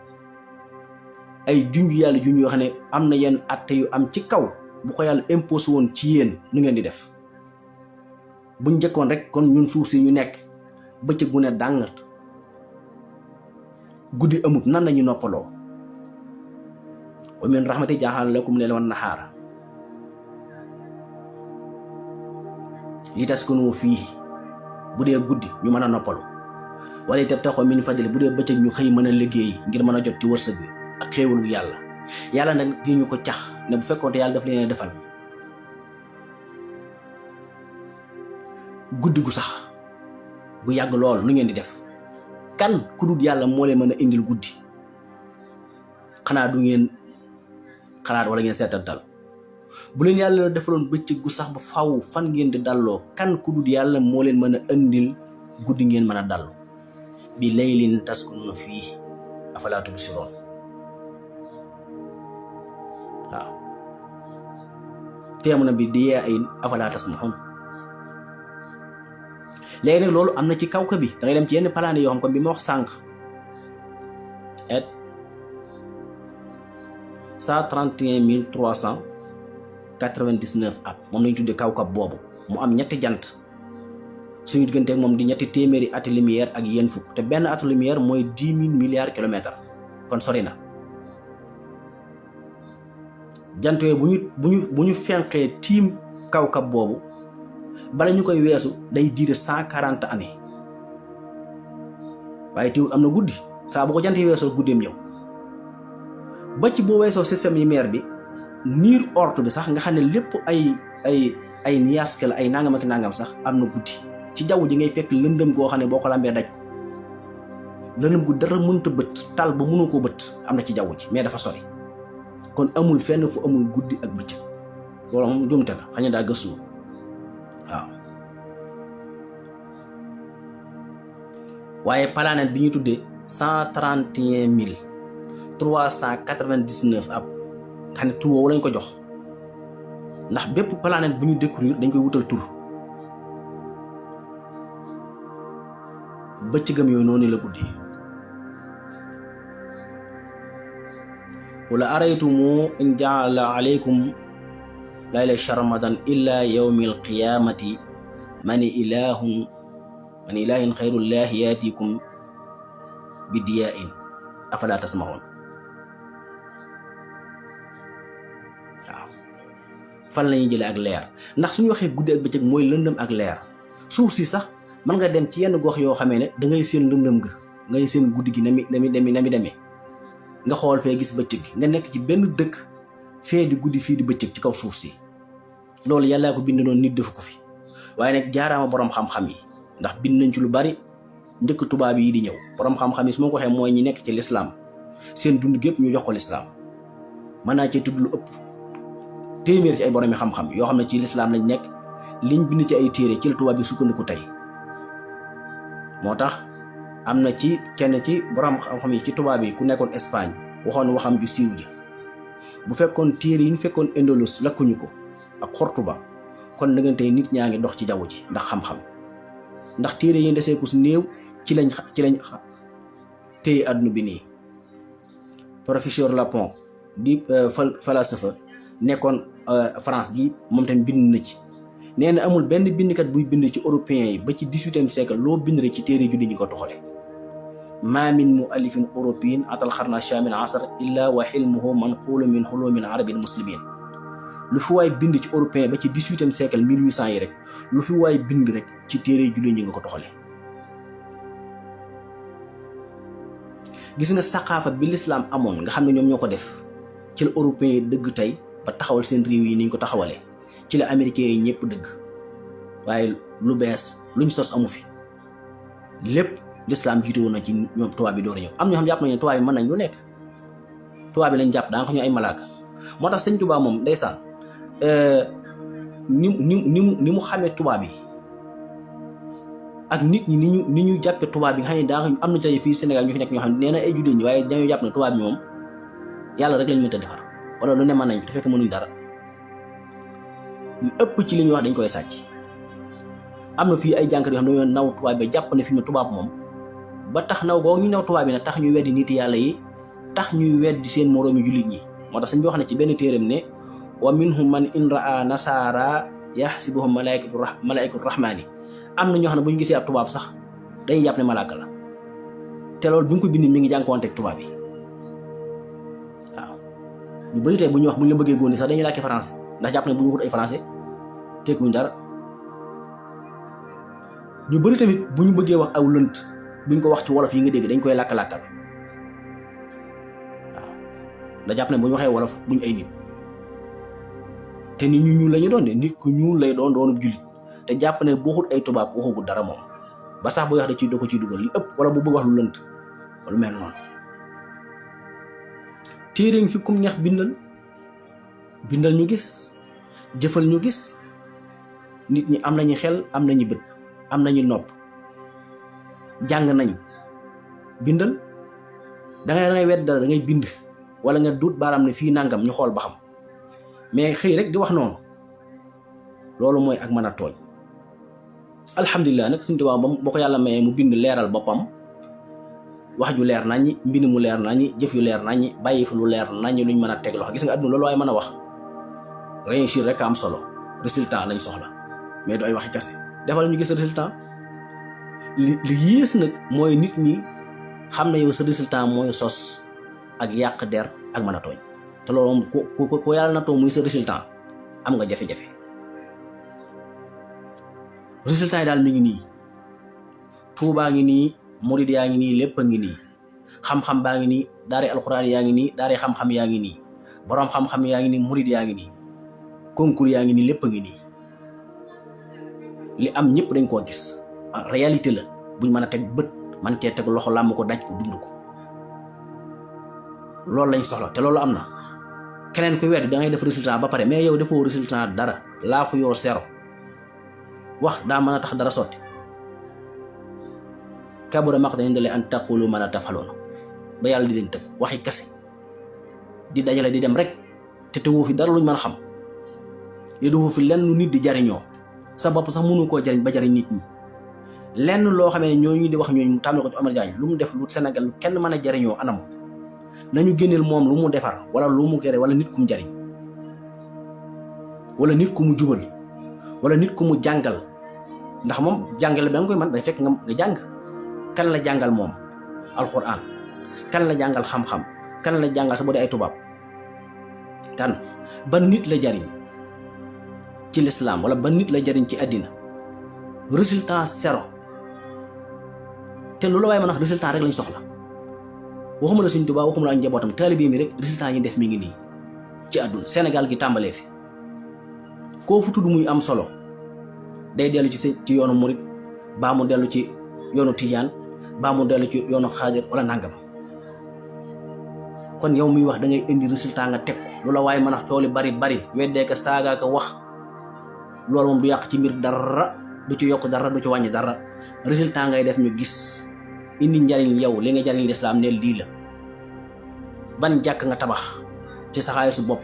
ay junj yàlla junj yoo xam ne am na yenn atte yu am ci kaw bu ko yàlla imposé woon ci yéen nu ngeen di def. buñ njëkkoon rek kon ñun suuf si ñu nekk bëccëg bu ne dàngat guddi amut nan lañu noppaloo. wa min rahmati jaxala lakum layla wan nahaara li taskunu fiihi bu dee guddi ñu mën a noppalu wala tabtaxoo min fadli bu dee bëccëg ñu xëy mën a liggéey ngir mën a jot ci wërsëg bi ak xéewalu yàlla nag di ñu ko cax ne bu fekkoonte yàlla daf leen defal guddi gu sax gu yàgg lool nu ngeen di def. kan ku dul yàlla moo leen mën a indil guddi xanaa du ngeen xalaat wala ngeen seetantal. bu leen yàlla defaloon bëccëg gu sax ba faw fan ngeen di dalloo kan ku dul yàlla moo leen mën a indil guddi ngeen mën a dallu bi laylin taskunuuna fiihi afalaa tubsiruun. waaw teemu na bi diya'in afala tasma'un. léegi nag loolu am na ci kawka bi da ngay dem ci yenn planète yoo xam comme bi ma wax sànq et 131 399 at moom lañu tuddee kawkab boobu mu am ñetti jant suñu digganteeg moom di ñetti téeméeri ati lumière ak yenn fukk te benn atu lumière mooy 10 000 milliards kilomètres kon sori na. jant yooyu bu ñu fenqee tiim kawkab boobu bala ñu koy weesu day diire 140 années waaye teewul am na guddi saa bu ko jant yi weesoo guddeem ñëw ba ci boo weesoo système lumière bi niir orte bi sax nga xam ne lépp ay niaske la ay nangam ak nangam sax am na guddi ci jaww ji ngay fekk lëndëm goo xam ne boo ko lambee daj ko lëndëm gu dara mënta bët tal ba mënu ko bët am na ci jaww ji mais dafa sori kon amul fenn fu amul guddi ak bëccëg loolu moom jumte la xëy na daa gëstu waaw. waaye planète bi ñu tuddee 131 399 ab xam ne tur woowu lañ ko jox ndax bépp planète bu ñu découvrir dañ koy wutal tur bëccëgam yooyu noonu la guddi. wala araytumu in jaala alaykum layla sharmadan illa yawmi alqiyamati man ilahin xayrullahi yaatikum bi diya'in afala tasma'un. waaw fan la ñuy jëlee ak leer ndax suñu waxee guddi ak bëccëg mooy lëndëm ak leer suuf si sax mën nga dem ci yenn gox yoo xamee ne da ngay seen lëndëm ga ngay seen guddi gi na mi demee nga xool fee gis bëccëg gi nga nekk ci benn dëkk fee di guddi fii di bëccëg ci kaw suuf si loolu yàllaa ko bind noonu nit defu ko fi waaye nag jaaraama borom xam-xam yi ndax bind nañ ci lu bari njëkk tubaab yi di ñëw borom xam-xam yi su ma ko waxee mooy ñi nekk ci lislaam seen dund gépp ñu jox ko lislaam mën naa cee tudd lu ëpp téeméer ci ay borom yi xam-xam yoo xam ne ci lislaam lañ nekk liñ bind ci ay téere ci la tubaab yi sukkandiku tey moo tax am na ci kenn ci borom xam-xam yi ci tubaab yi ku nekkoon Espagne waxoon waxam ju siiw ji bu fekkoon téere yi ñu fekkoon Indalus lakkuñu ko ak Xortuba kon dëggante nit ñaa ngi dox ci jaww ji ndax xam-xam ndax téere yi desee ku si néew ci lañ téye àdduna bi nii. professeur Lapon di falsafa nekkoon France gi moom tamit bind na ci nee na amul benn bindkat buy bind ci européens yi ba ci 18e siècle loo bind rek ci téere julli ñi ko toxale ma min muallifin européen atal xarna chamil asar illa wa xilmuhu manqulu min xulumin arabil muslimin. lu fi waay bind ci européen ba ci 18e siècle 1800 yi rek lu fi waay bind rek ci téere julli ñi nga ko toxale. gis nga saqaafa bi lislaam amoon nga xam ne ñoom ñoo ko def ci la européens yi dëgg tey ba taxawal seen réew yi niñ ko taxawalee ci la américains yi ñëpp dëgg waaye lu bees luñ sos amu fi lépp lislaam jiitu woon na ci ñoom tubaab bi door a ñëw am ñoo xam jàpp nañu ne tubaab bi mën nañ lu nekk tubaab bi lañ jàpp daa nga xam ñu ay malaaka moo tax sëñ Tuubaa moom ndeysaan ni mu xamee tubaab yi ak nit ñi ni ñu jàppee tubaab bi nga xam ne daa am na tey fii Sénégal ñu fi nekk ñoo xam ne nee na ay jullit ñi waaye dañoo jàpp ne tubaab bi moom yàlla rek lañ mënta defar wala lu ne mën nañ te fekk mënuñ dara lu ëpp ci li ñuy wax dañ koy sàcc. am na fii ay jànkat yoo xam ne dañoo naw tubaab bi jàpp ne fi mu tubaab moom ba tax naw googu ñu naw tubaab bi nag tax ñuy weddi nit yàlla yi tax ñuy weddi seen moroomi jullit ñi moo tax sëñ bi wax ne ci benn téeram ne wa minhum man in raa nasaara yaxsibuhum malaikatu rahmaani am na ñoo xam ne bu ñu gisee ab tubaab sax dañuy jàpp ne malaaka la te loolu bi nga ko bind mi ngi jànkuwante ak tubaab yi waaw ñu bëri tey bu ñu wax bu ñu la bëggee góoni sax dañuy làkki français ndax jàpp ne bu ñu waxut ay français tekkuñ dara ñu bëri tamit bu ñu bëggee wax aw lënt buñ ko wax ci wolof yi nga dégg dañ koy làkk-làkkal waaw da jàpp ne bu ñu waxee wolof buñ ay nit te nit ñu ñuul la ñu doon de nit ku ñuul lay doonub jullit te jàpp ne boo xut ay tubaab waxagul dara moom ba sax bu wax da ko ciy dugal li ëpp wala bu bëgg wax lu lënt wala mel noonu téere ngi fi kum neex bindal ñu gis jëfal ñu gis nit ñi am nañu xel am nañu bët am nañu nopp jàng nañ bindal da ngay wedd dara da ngay bind wala nga duut baaraam ne fii nangam ñu xool ba xam mais xëy rek di wax noonu loolu mooy ak mën a tooñ. alhamdulilah nag Sëñ Tuubaa boo ko yàlla mayee mu bind leeral boppam wax ju leer naññi mbind mu leer naññi jëf yu leer naññi bàyyi fi lu leer naññi luñ mën a teg loxo. gis nga àdduna loolu waaye mën a wax réussir rek am solo résultat lañ soxla mais du ay waxi kese. defal ñu gis résultat li yées nag mooy nit ñi xam ne yow sa résultat mooy sos ak yàq der ak mën a tooñ te loolu moom ku yàlla na too muy sa résultat am nga jafe-jafe. résultat yi daal mi ngi nii Tuubaa ngi nii murid yaa ngi nii lépp a ngi nii xam-xam baa ngi nii daari alxuraan yaa ngi nii daari xam-xam yaa ngi nii boroom xam-xam yaa ngi nii murid yaa ngi nii concours yaa ngi nii lépp a ngi nii li am ñëpp dañ koo gis réalité la buñ mën a teg bët man cee teg loxo làmm ko daj ko dund ko loolu lañ soxla te loolu am na. keneen ku wedd da ngay def résultat ba pare mais yow defoo résultat dara laa fu yoo zéro wax daa mën a tax dara sotti. kabura maqtan inda Llaahi an taqulu ma laa taf'aluun ba yàlla di leen tëgg waxi kese di dajale di dem rek te teewoo fi dara luñ mën a xam yow defoo fi lenn lu nit di jariñoo sa bopp sax mënu koo jariñ ba jariñ nit ñi. lenn loo xamee ne ñooñu di wax ñooñu tàmbale ko ci Omar Diagne lu mu def lu Sénégal lu kenn mën a jariñoo anam nañu génneel moom lu mu defar wala lu mu gere wala nit ku mu jariñ wala nit ku mu jubal wala nit ku mu jàngal ndax moom jàngale ba nga koy mën day fekk nga jàng. kan la jàngal moom alxuraan kan la jàngal xam-xam kan la jàngal sa boo dee ay tubaab kan ba nit la jariñ ci lislaam wala ba nit la jariñ ci àddina résultat zéro te loolu waaye mën a wax résultat rek lañ soxla waxuma la Sëñ Tuubaa waxuma la ak njabootam taalibe mi rek résultat yi def mi ngi nii ci àdduna Sénégal gi tàmbalee fi koo fu tudd muy am solo day dellu ci yoonu murit baa mu dellu ci yoonu tijaan baa mu dellu ci yoonu xaadir wala nangam kon yow muy wax da ngay indi résultat nga teg ko loola waaye mën a cooli bari weddee ka saagaa ka wax loolu moom du yàq ci mbir dara du ci yokk dara du ci wàññi dara résultat ngay def ñu gis indi njariñ yow li nga jariñ lislaam ne lii la. ban jàkk nga tabax ci sa xaalisu bopp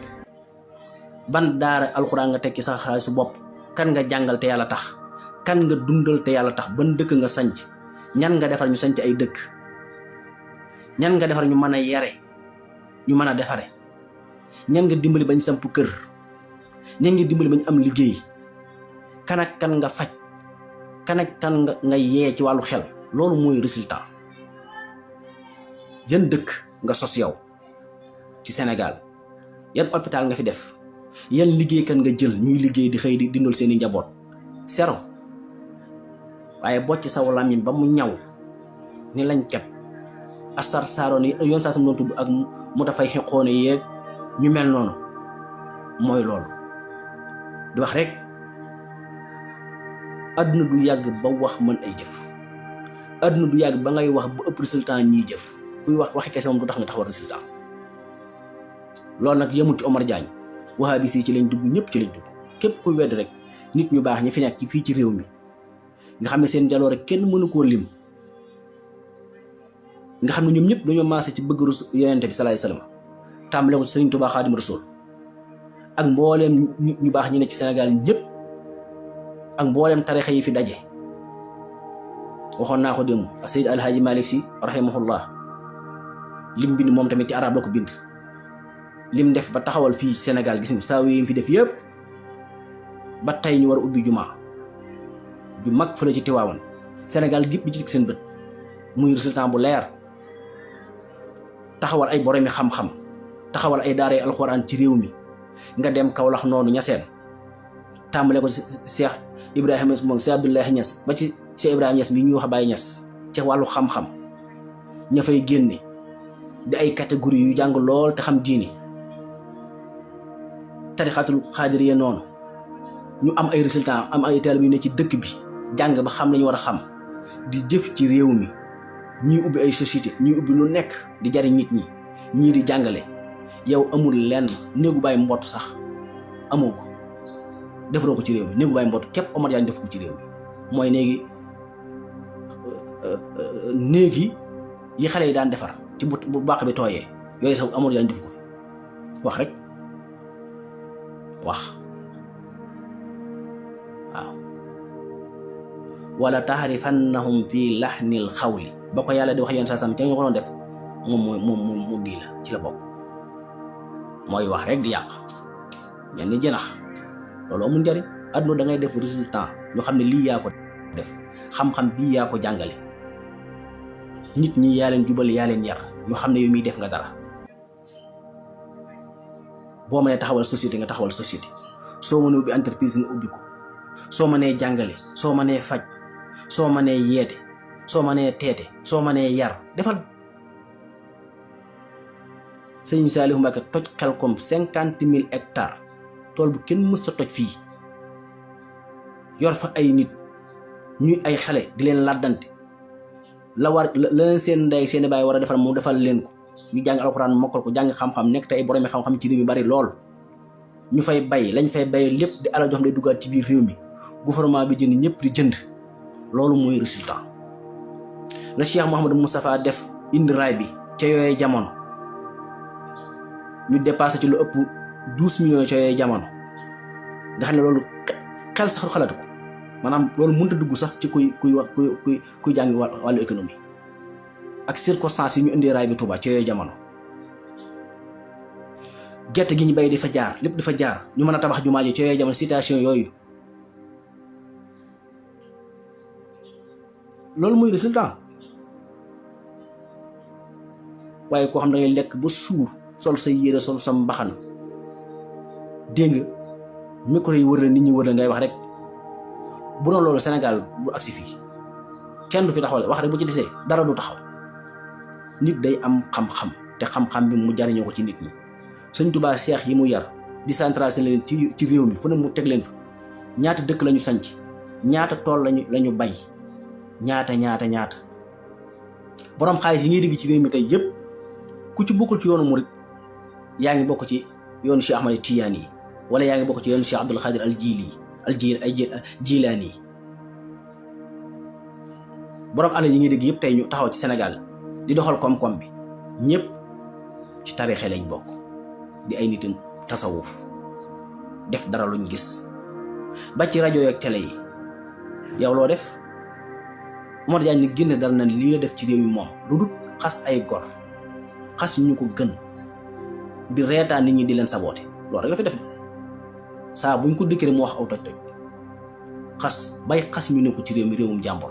ban daara alxuraan nga teg ci sa xaalisu bopp kan nga jàngal te yàlla tax kan nga dundal te yàlla tax ban dëkk nga sanc ñan nga defar ñu sanc ay dëkk ñan nga defar ñu mën a yare ñu mën a defare ñan nga dimbali bañ samp kër ñan nga dimbali bañ am liggéey kan ak kan nga faj kan ak kan nga yee ci wàllu xel loolu mooy résultat. yan dëkk nga sos yow ci Sénégal yan hôpital nga fi def yan liggéey kan nga jël ñuy liggéey di xëy di dindal seeni njaboot zéro waaye bocc saw làmmiñ ba mu ñaw ni lañ ket asar saaroon yi yoon saa sam doon tudd ak mu dafay xeqoone yeeg ñu mel noonu mooy loolu di wax rek àdduna du yàgg ba wax mën ay jëf àdduna du yàgg ba ngay wax ba ëpp résultat ñiy jëf kuy wax waxi kese moom du tax nga taxawal résultat loolu nag yemul ci Omar Diagne wahabis yi ci lañ dugg ñëpp ci lañ dugg képp kuy wedd rek nit ñu baax ñi fi nekk ci fii ci réew mi nga xam ne seen jaloore kenn mënu koo lim nga xam ne ñoom ñëpp dañoo maase ci bëgg yonente bi sallallahu alayhi wasallam tàmbale ko ci Sëriñ Tuubaa Xaadimu Rasuul ak mbooleem nit ñu baax ñi ne ci Sénégal ñëpp ak mbooleem tarixa yi fi daje waxoon naa ko démb ak Seyd Alhaaji Malick Si rahimahullah lim bind moom tamit ci arab la ko bind lim def ba taxawal fii Sénégal gis nga saa yi fi def yëpp ba tey ñu war a ubbi jumaa ju mag fële ci Tiwaawan Sénégal gépp bi ci seen bët muy résultat bu leer taxawal ay boromi xam-xam taxawal ay daaray alxuraan ci réew mi nga dem Kawlax noonu Ñaseen tàmbale ko ci Cheikh Ibrahima moom Cheikh Abdoulaye Niass ba ci Cheikh Ibrahima Niass bi ñuy wax Baye Niass ci wàllu xam-xam ña fay génne di ay catégorie yu jàng lool te xam diini tarixatul xaadiriyya noonu ñu am ay résultat am ay taalibe yu ne ci dëkk bi jàng ba xam lañu war a xam di jëf ci réew mi ñii ubbi ay société ñii ubbi lu nekk di jariñ nit ñi ñii di jàngale yow amul lenn néegu bàyyi mbott sax amoo ko defaroo ko ci réew mi néegu bàyyi mbott képp Omar Diagne def ko ci réew mi mooy néegi yi xale yi daan defar ci bu baax bi tooyee yooyu sax Omar Diagne def ko fi wax rek wax waaw wala tahrifannahum fi lahnil xawli ba ko yàlla di wax yoon sa sam ca ñu ko doon def moom bii la ci la bokk mooy wax rek di yàq mel ni jënax loolu amul njariñ. àdduna da ngay def résultat ñu xam ne lii yaa ko def xam-xam bii yaa ko jàngale nit ñi yaa leen jubal yaa leen yar ñu xam ne yow miy def nga dara. boo mënee taxawal société nga taxawal société soo mënee ubbi entreprise nga ubbi ko soo mënee jàngale soo mënee faj soo mënee yeete soo mënee teete soo mënee yar defal. sëñ Saliou Mbacké toj Xelkom 50,000 hectares tool bu kenn mës sa toj fii yor fa ay nit ñuy ay xale di leen làddante la leen seen ndey seen baay war a defal mu defal leen ko ñu jàng alxuraan mokkal ko jàng xam-xam nekk te ay boroomi xam-xam ci réew mi bari lool ñu fay bay lañ fay bayee lépp di alal joo xam ne duggaat ci biir réew mi gouvernement bi jënd ñëpp di jënd loolu mooy résultat. la Cheikh Mouhamadou Moustapha def indi raay bi ca yooyee jamono ñu dépassé ci lu ëpp 12 millions ca yooyee jamono nga xam ne loolu xel sax xalaatu ko maanaam loolu mënut a dugg sax ci kuy jàng wàllu économie ak circonstances yi ñu indi raay bi Touba ca yooyee jamono. gerte gi ñu bay di fa jaar lépp di fa jaar ñu mën a tabax jumaa ji ca yooyee jamono situation yooyu loolu mooy résultat. waaye koo xam da ngay lekk ba suur sol sa yére sol sa mbaxana dégg nga micro yi wër la nit ñi wër la ngay wax rek bu doon loolu Sénégal bu agsi fii kenn du fi taxawal wax rek bu ci desee dara du taxaw. nit day am xam-xam te xam-xam bi mu jariñoo ko ci nit ñi. Sëñ Tuubaa seex yi mu yar décentralisé leen ci réew mi fu ne mu teg leen fa ñaata dëkk lañu sanc ñaata tool lañu bay ñaata borom xaalis yi ngay dégg ci réew mi tey yëpp ku ci bokkul ci yoonu murit yaa ngi bokk ci yoonu Cheikh Ahmad Tidiane yi wala yaa ngi bokk ci yoonu Cheikh Abdul Xaadir Jilaani yi borom alal yi ngay dégg yëpp tey ñu taxaw ci Sénégal di doxal koom-koom bi ñëpp ci tariixe lañ bokk di ay nit tasawuf def dara luñ gis ba ci rajo ak télé yi yow loo def. Omar Diagne ni génne dara na lii la def ci réew mi moom lu dul xas ay gor xas ñu ko gën di reetaan nit ñi di leen saboote loolu rek la fi def saa buñ ko dëkkee mu wax aw toj xas bay xas ñu ne ko ci réew mi réewum jàmbur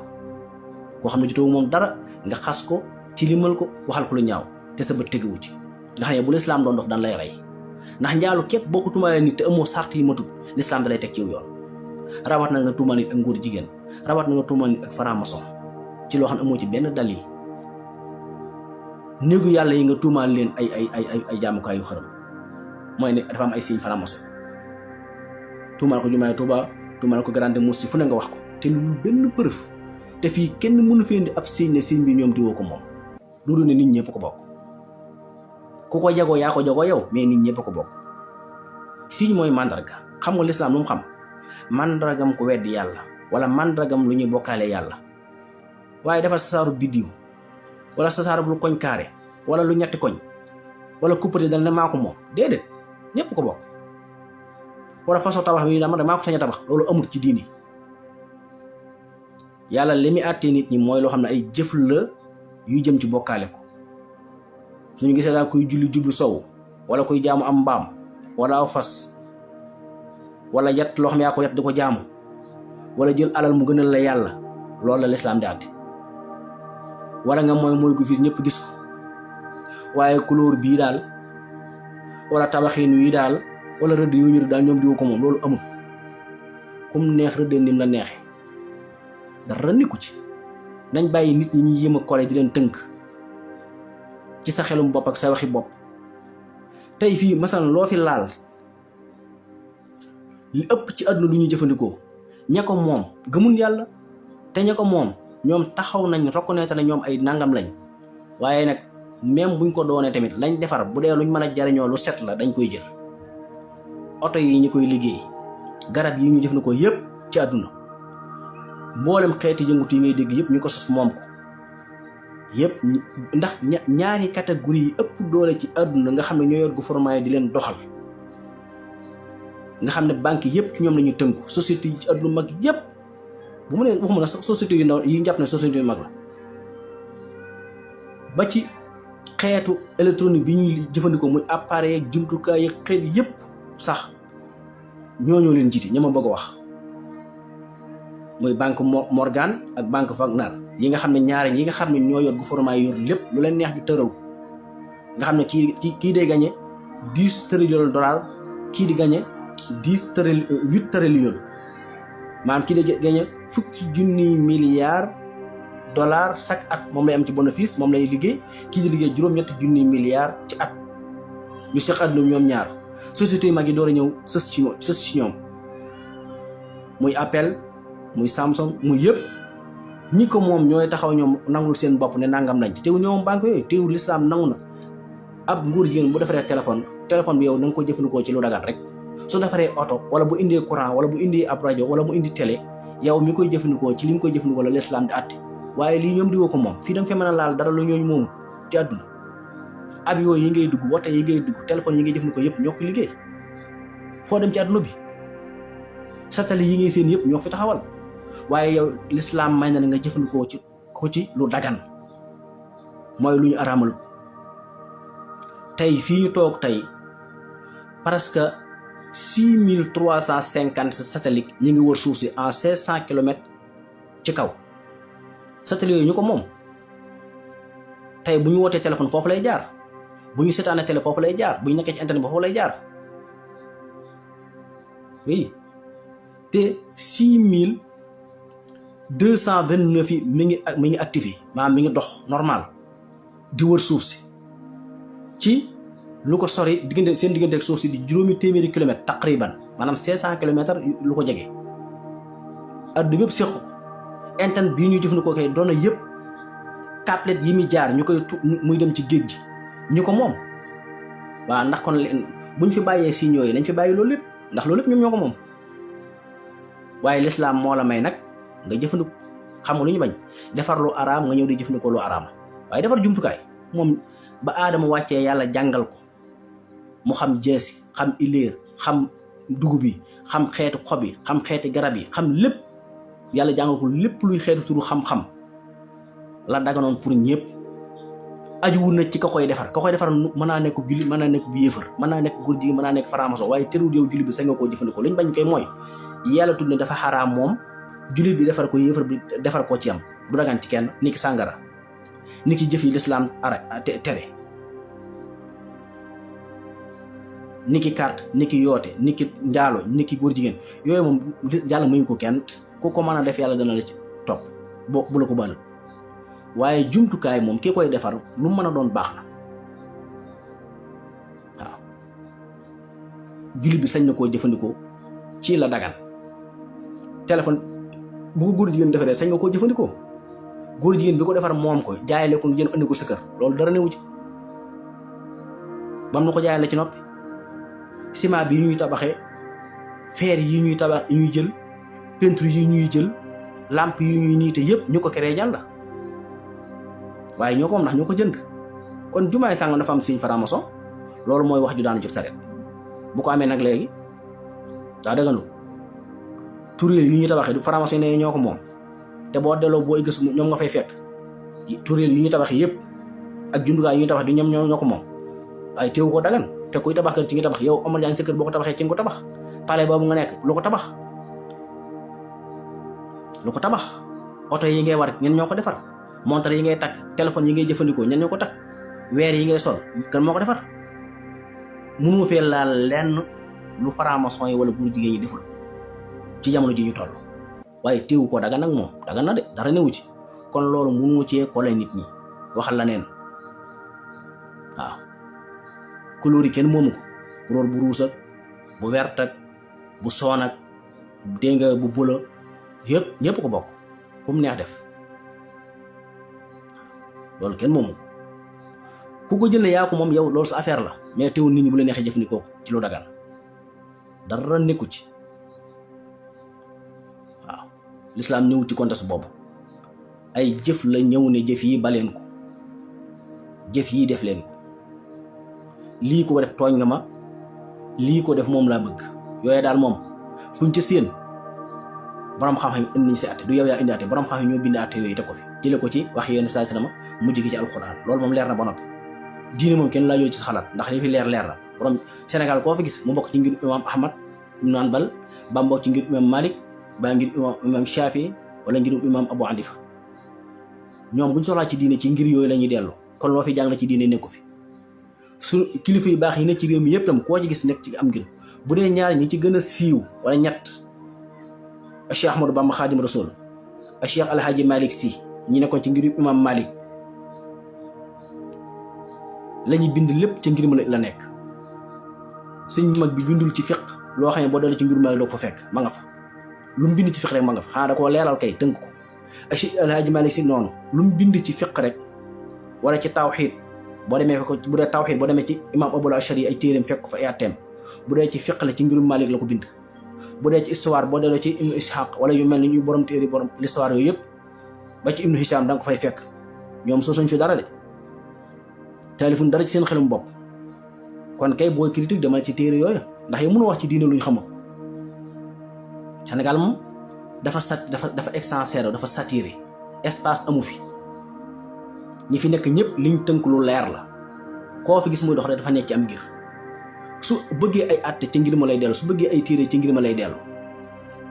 koo xam ne jotoo moom dara nga xas ko tilimal ko waxal ko lu ñaaw te sa bët tegewu ci nga xam ne bu lislaam doon dox daan lay rey ndax njaalu képp boo ko tuumaalee nit te amoo sart yi matul lislaam da lay teg ci yoon rawat na nga tuumaal nit ak ngóor jigéen rawat na nga tuumaal nit ak franc-maçon ci loo xam ne amoo ci benn dalil néegu yàlla yi nga tuumaal leen ay jaamukaayu xërëm mooy ne dafa am ay signe franc-maçon tuumaal ko jumaay Tuuba tuumaal ko grande mosquée fu ne nga wax ko te lu benn preuve te fii kenn mënu fi indi ab signe ne signe bi ñoom diwoo ko moom loolu ne nit ñëpp ko bokk ku ko jagoo yaa ko jagoo yow mais nit ñëpp ko bokk. signe mooy mandarga xam nga lislaam lu mu xam mandargam ko weddi yàlla wala mandargam lu ñuy bokkaale yàlla waaye defal sasaaru biddiw wala sasaaru lu koñ kaare wala lu ñetti koñ wala kuppati dal ne maa ko moom déedéet ñëpp ko bokk. wala façon tabax bi dama maa ko sañ a tabax loolu amul ci diini yàlla li muy àttee nit ñi mooy loo xam ne ay jëf la yu jëm ci bokkaale ko suñu gisee daal kuy julli jublu sow wala kuy jaamu am mbaam wala aw fas wala yat loo xam yaa ko yat di ko jaamu wala jël alal mu gënal la yàlla loolu la lislaam di àtte wala nga mooy gu fi ñëpp gis ko waaye couleur bii daal wala tabaxin wi daal wala rëdd yu ñu daal ñoom diwu ko moom loolu amul kum neex rëddee nim la neexe dara nekku ci nañ bàyyi nit ñi ñuy yéem a kole di leen tënk ci sa xelum bopp ak sa waxi bopp. tey fii masalan loo fi laal li ëpp ci àdduna lu ñuy jëfandikoo ña ko moom gëmun yàlla te ña ko moom ñoom taxaw nañ reconnaître ne ñoom ay nangam lañ waaye nag même buñ ko doonee tamit lañ defar bu dee luñ mën a jariñoo lu set la dañ koy jël. oto yi ñu koy liggéey garab yi ñu jëfandikoo yëpp ci àdduna mboolem xeeti yëngutu yi ngay dégg yëpp ñu ko sos moom ko yëpp ndax ñaari catégorie yi ëpp doole ci àdduna nga xam ne ñoo yor gouvernement yi di leen doxal nga xam ne banque yëpp ci ñoom la ñuy tënku société yi ci àdduna mag yëpp bu mu ne waxuma na société yu ndaw yi jàpp ne société yu mag la ba ci xeetu électronique bi ñuy jëfandikoo muy appareil ak jumtukaay ak xeet yëpp sax ñoo leen jiite ña ma bëgg a wax muy banque Morgan ak banque Wagner yi nga xam ne ñaari yi nga xam ne ñoo yor gouvernement yi yor lépp lu leen neex ñu tëral nga xam ne kii day gagné 10 trillions de dollars kii di gagné 8 trillions maanaam kii di gagné fukki junniy milliards dollars chaque at moom lay am ci bénéfice moom lay liggéey kii di liggéey juróom-ñetti junniy milliards ci at ñu seq àdduna ñoom ñaar société yu mag yi door a ñëw sës ci ñoom muy Apple muy Samsung muy yëpp ñi ko moom ñooy taxaw ñoom nangul seen bopp ne nangam lañ ci teew ñoom banque yooyu teewul l'islam nangu na ab nguur jigéen bu defaree téléphone bi yow na nga ko jëfandikoo ci lu dagan rek su defaree oto wala bu indee courant wala bu indee ab rajo wala mu indi télé yow mi koy jëfandikoo ci li nga koy jëfandikoo la l'islam di àtte waaye lii ñoom di woo ko moom fii da nga fi mën a laal dara lu ñooñu moomu ci àdduna ab yooyu yi ngay dugg wote yi ngay dugg téléphone yi ngay jëfandikoo yëpp ñoo fi liggéey foo dem ci àdduna bi satellite yi ngay seen yëpp ñoo fi taxawal waaye yow l'islam may na nga jëfandikoo ci lu dagan mooy lu ñu araamal tey fii ñu toog tey presque 6350 satellites ñi ngi wër suuf si en 500 kilomètres ci kaw satellites yooyu ñu ko moom tey bu ñu wootee téléphone foofu lay jaar bu ñu seetaanee télé foofu lay jaar bu ñu nekkee ci internet foofu lay jaar oui te 6229 yi mi ngi activé maanaam mi ngi dox normal di wër suuf si ci lu ko sori seen diggante ak suuf si di juróomi téeméeri kilomètres taqriban maanaam 500 kilomètres lu ko jege adduna bépp séq ko internet bii ñuy jëfandikoo koy doona yëpp tablette yi muy jaar ñu koy muy dem ci géej gi ñu ko moom waaw ndax kon buñ fi bàyyee si ñooyu dañ fi bàyyi loolu lépp ndax loolu lépp ñoom ñoo ko moom waaye l'islam moo la may nag nga jëfandikoo xam nga lu ñu bañ defar lu araam nga ñëw di jëfandikoo lu araam waaye defar jumtukaay moom ba aadama wàccee yàlla jàngal ko mu xam jeesi xam ileer xam dugub yi xam xeetu xob yi xam xeeti garab yi xam lépp yàlla jàngal ko lépp luy xeetu turu xam-xam la daganoon pour ñëpp ajuwul na ci ka koy defar mën naa nekk julli mën naa nekk bu yéefar mën naa nekk góor jigéen mën naa nekk faramaso waaye terewul yow julli bi sañ nga koo jëfandikoo li ñu bañ koy mooy yàlla tudd ne dafa xaraam moom jullit bi defar ko yéefar bi defar koo ci am du dagan ci kenn ni ki sàngara ni ki jëf yi lislaam tere ni ki carte ni ki yoote ni ki njaalo ni ki góor jigéen yooyu moom yàlla mayu ko kenn ku ko mën a def yàlla dana la ci topp bu la ko baal waaye jumtukaay moom ki koy defar lu mën a doon baax na waaw jullit bi sañ na koo jëfandikoo ci la dagan téléphone bu ko góor jigéen defaree sañ nga koo jëfandikoo góor jigéen bi ko defar moom ko jaayale ko jën andi ko sa kër loolu dara newu ci bam na ko jaayale ci noppi ciment bi yi ñuy tabaxee fer yi ñuy tabax yi ñuy jël peinture yi ñuy jël lampe yi ñuy niite yëpp ñu ko créé ñan la waaye ñoo ko moom ndax ñoo ko jënd kon jumaay sàngam dafa am signe franc-maçon loolu mooy wax ju daanu ci saret bu ko amee nag léegi daa dëggandu turéel yi ñuy tabaxee du franc-maçon ne ñoo ko moom te boo delloo booy gës ñoom nga fay fekk turéel yi ñuy tabaxee yëpp ak jumtukaay yi ñuy tabax di ñoom ñoo ko moom waaye teewu ko dagan te kuy tabax kër ci ngi tabax yow amal yaa ngi sa kër boo ko tabaxee ci nga ko tabax palais boobu nga nekk lu ko tabax oto yi ngay war ñen ñoo ko defar montre yi ngay takk téléphone yi ngay jëfandikoo ñen ñoo ko takk weer yi ngay sol kan moo ko defar mënoo fee laal lenn lu franc-maçon yi wala góor jigéen ñi deful ci jamono ji ñu toll waaye teewu ko dagan nag moom dagan na de dara newu ci kon loolu mënoo cee kole nit ñi waxal la neen waaw couleur yi kenn moomu ko couleur bu ruus ak bu wert ak bu soon ak dégg nga bu bula yëpp ñëpp ko bokk ku mu neex def loolu kenn moomu ko ku ko jënd yaa ko moom yow loolu sa affaire la mais teewul nit ñi bu la neexee jëfandikoo ko ci lu dagan dara nekku ci waaw l'islam ñëw ci contexte boobu ay jëf la ñëw ne jëf yi baleen ko jëf yi def leen ko lii ko def tooñ nga ma lii ko def moom laa bëgg yooyu daal moom fuñ ci seen borom xam-xam indi nañ si atte du yow yaa indi atte borom xam-xam ñoo bind atte yooyu te ko fi jële ko ci wax yéen saa salama mujj gi ci alxuraan loolu moom leer na ba noppi diine moom kenn laajoo ci sa xalaat ndax li fi leer na borom Sénégal koo fi gis mu bokk ci ngir imam Ahmad ibn Hanbal ba mbokk ci ngir imam Malik ba ngir imam Shafi wala ngir imam Abu Hanifa ñoom buñ soxlaa ci diine ci ngir yooyu la ñuy dellu kon loo fi jàng ci diine nekku fi su kilifa yu baax yi nekk ci réew mi yëpp tam koo ci gis nekk ci am ngir bu dee ñaar ñi ci gën a siiw wala ñett Cheikh Ahmadou Bamba Khadim Rasoul Cheikh Alhaji Malick Sy ñi nekkoon ci ngir imam Malik la ñuy bind lépp ci ngir ma la nekk sëñ mag bi bindul ci fiq loo xam ne boo dalee ci ngir Malik loo ko fa fekk ma nga fa lu mu bind ci fiq rek ma nga fa xanaa da koo leeral kay tënk ko Cheikh Alhaji Malick Sy noonu lu mu bind ci fiq rek wala ci tawxiid boo demee ko bu dee tawxiid boo demee ci imam Abul Ashari ay téeréem fekk ko fa ay atteem bu dee ci fiq la ci ngirum Malik la ko bind bu dee ci histoire boo delloo ci Ibnu Ishaq wala yu mel ni ñu borom téere borom l'histoire yooyu yëpp ba ci Ibnu Hisham da nga ko fay fekk ñoom sosuñ fi dara de taalifun dara ci seen xelum bopp kon kay booy critique demal ci téere yooyu ndax yow mënu wax ci diine luñ xamul Sénégal moom dafa extensive dafa saturé espace amu fi ñi fi nekk ñëpp liñ tënk lu leer la koo fi gis muy dox rek dafa nekk ci am ngir su bëggee ay àtte ci ngir ma lay dellu su bëggee ay téere ci ngir ma lay dellu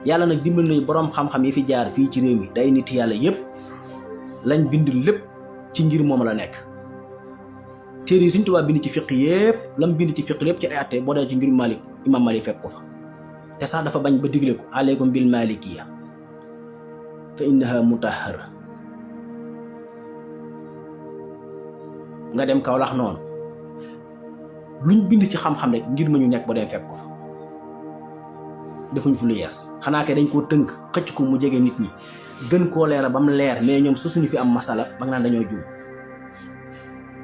yàlla nag dimbal nañu boroom xam-xam yi fi jaar fii ci réew mi day nit yàlla yëpp lañ bind lépp ci ngir moom la nekk téere yi Sëriñ Tuubaa bind ci fiq yëpp lam bind ci fiq lépp ci ay àtte boo dee ci ngir Malik imam Malik fekk ko fa te sax dafa bañ ba digle ko aleykum bil malikiya fa innaha mutahhara nga dem Kawlax noonu luñ bind ci xam-xam rek ngir ma ñu nekk ba dem fekk ko fa defuñ fu lu yees xanaa kay dañ koo tënk xëcc ko mu jege nit ñi gën koo leeral ba mu leer mais ñoom su suñu fi am masala ba nga naan dañoo juum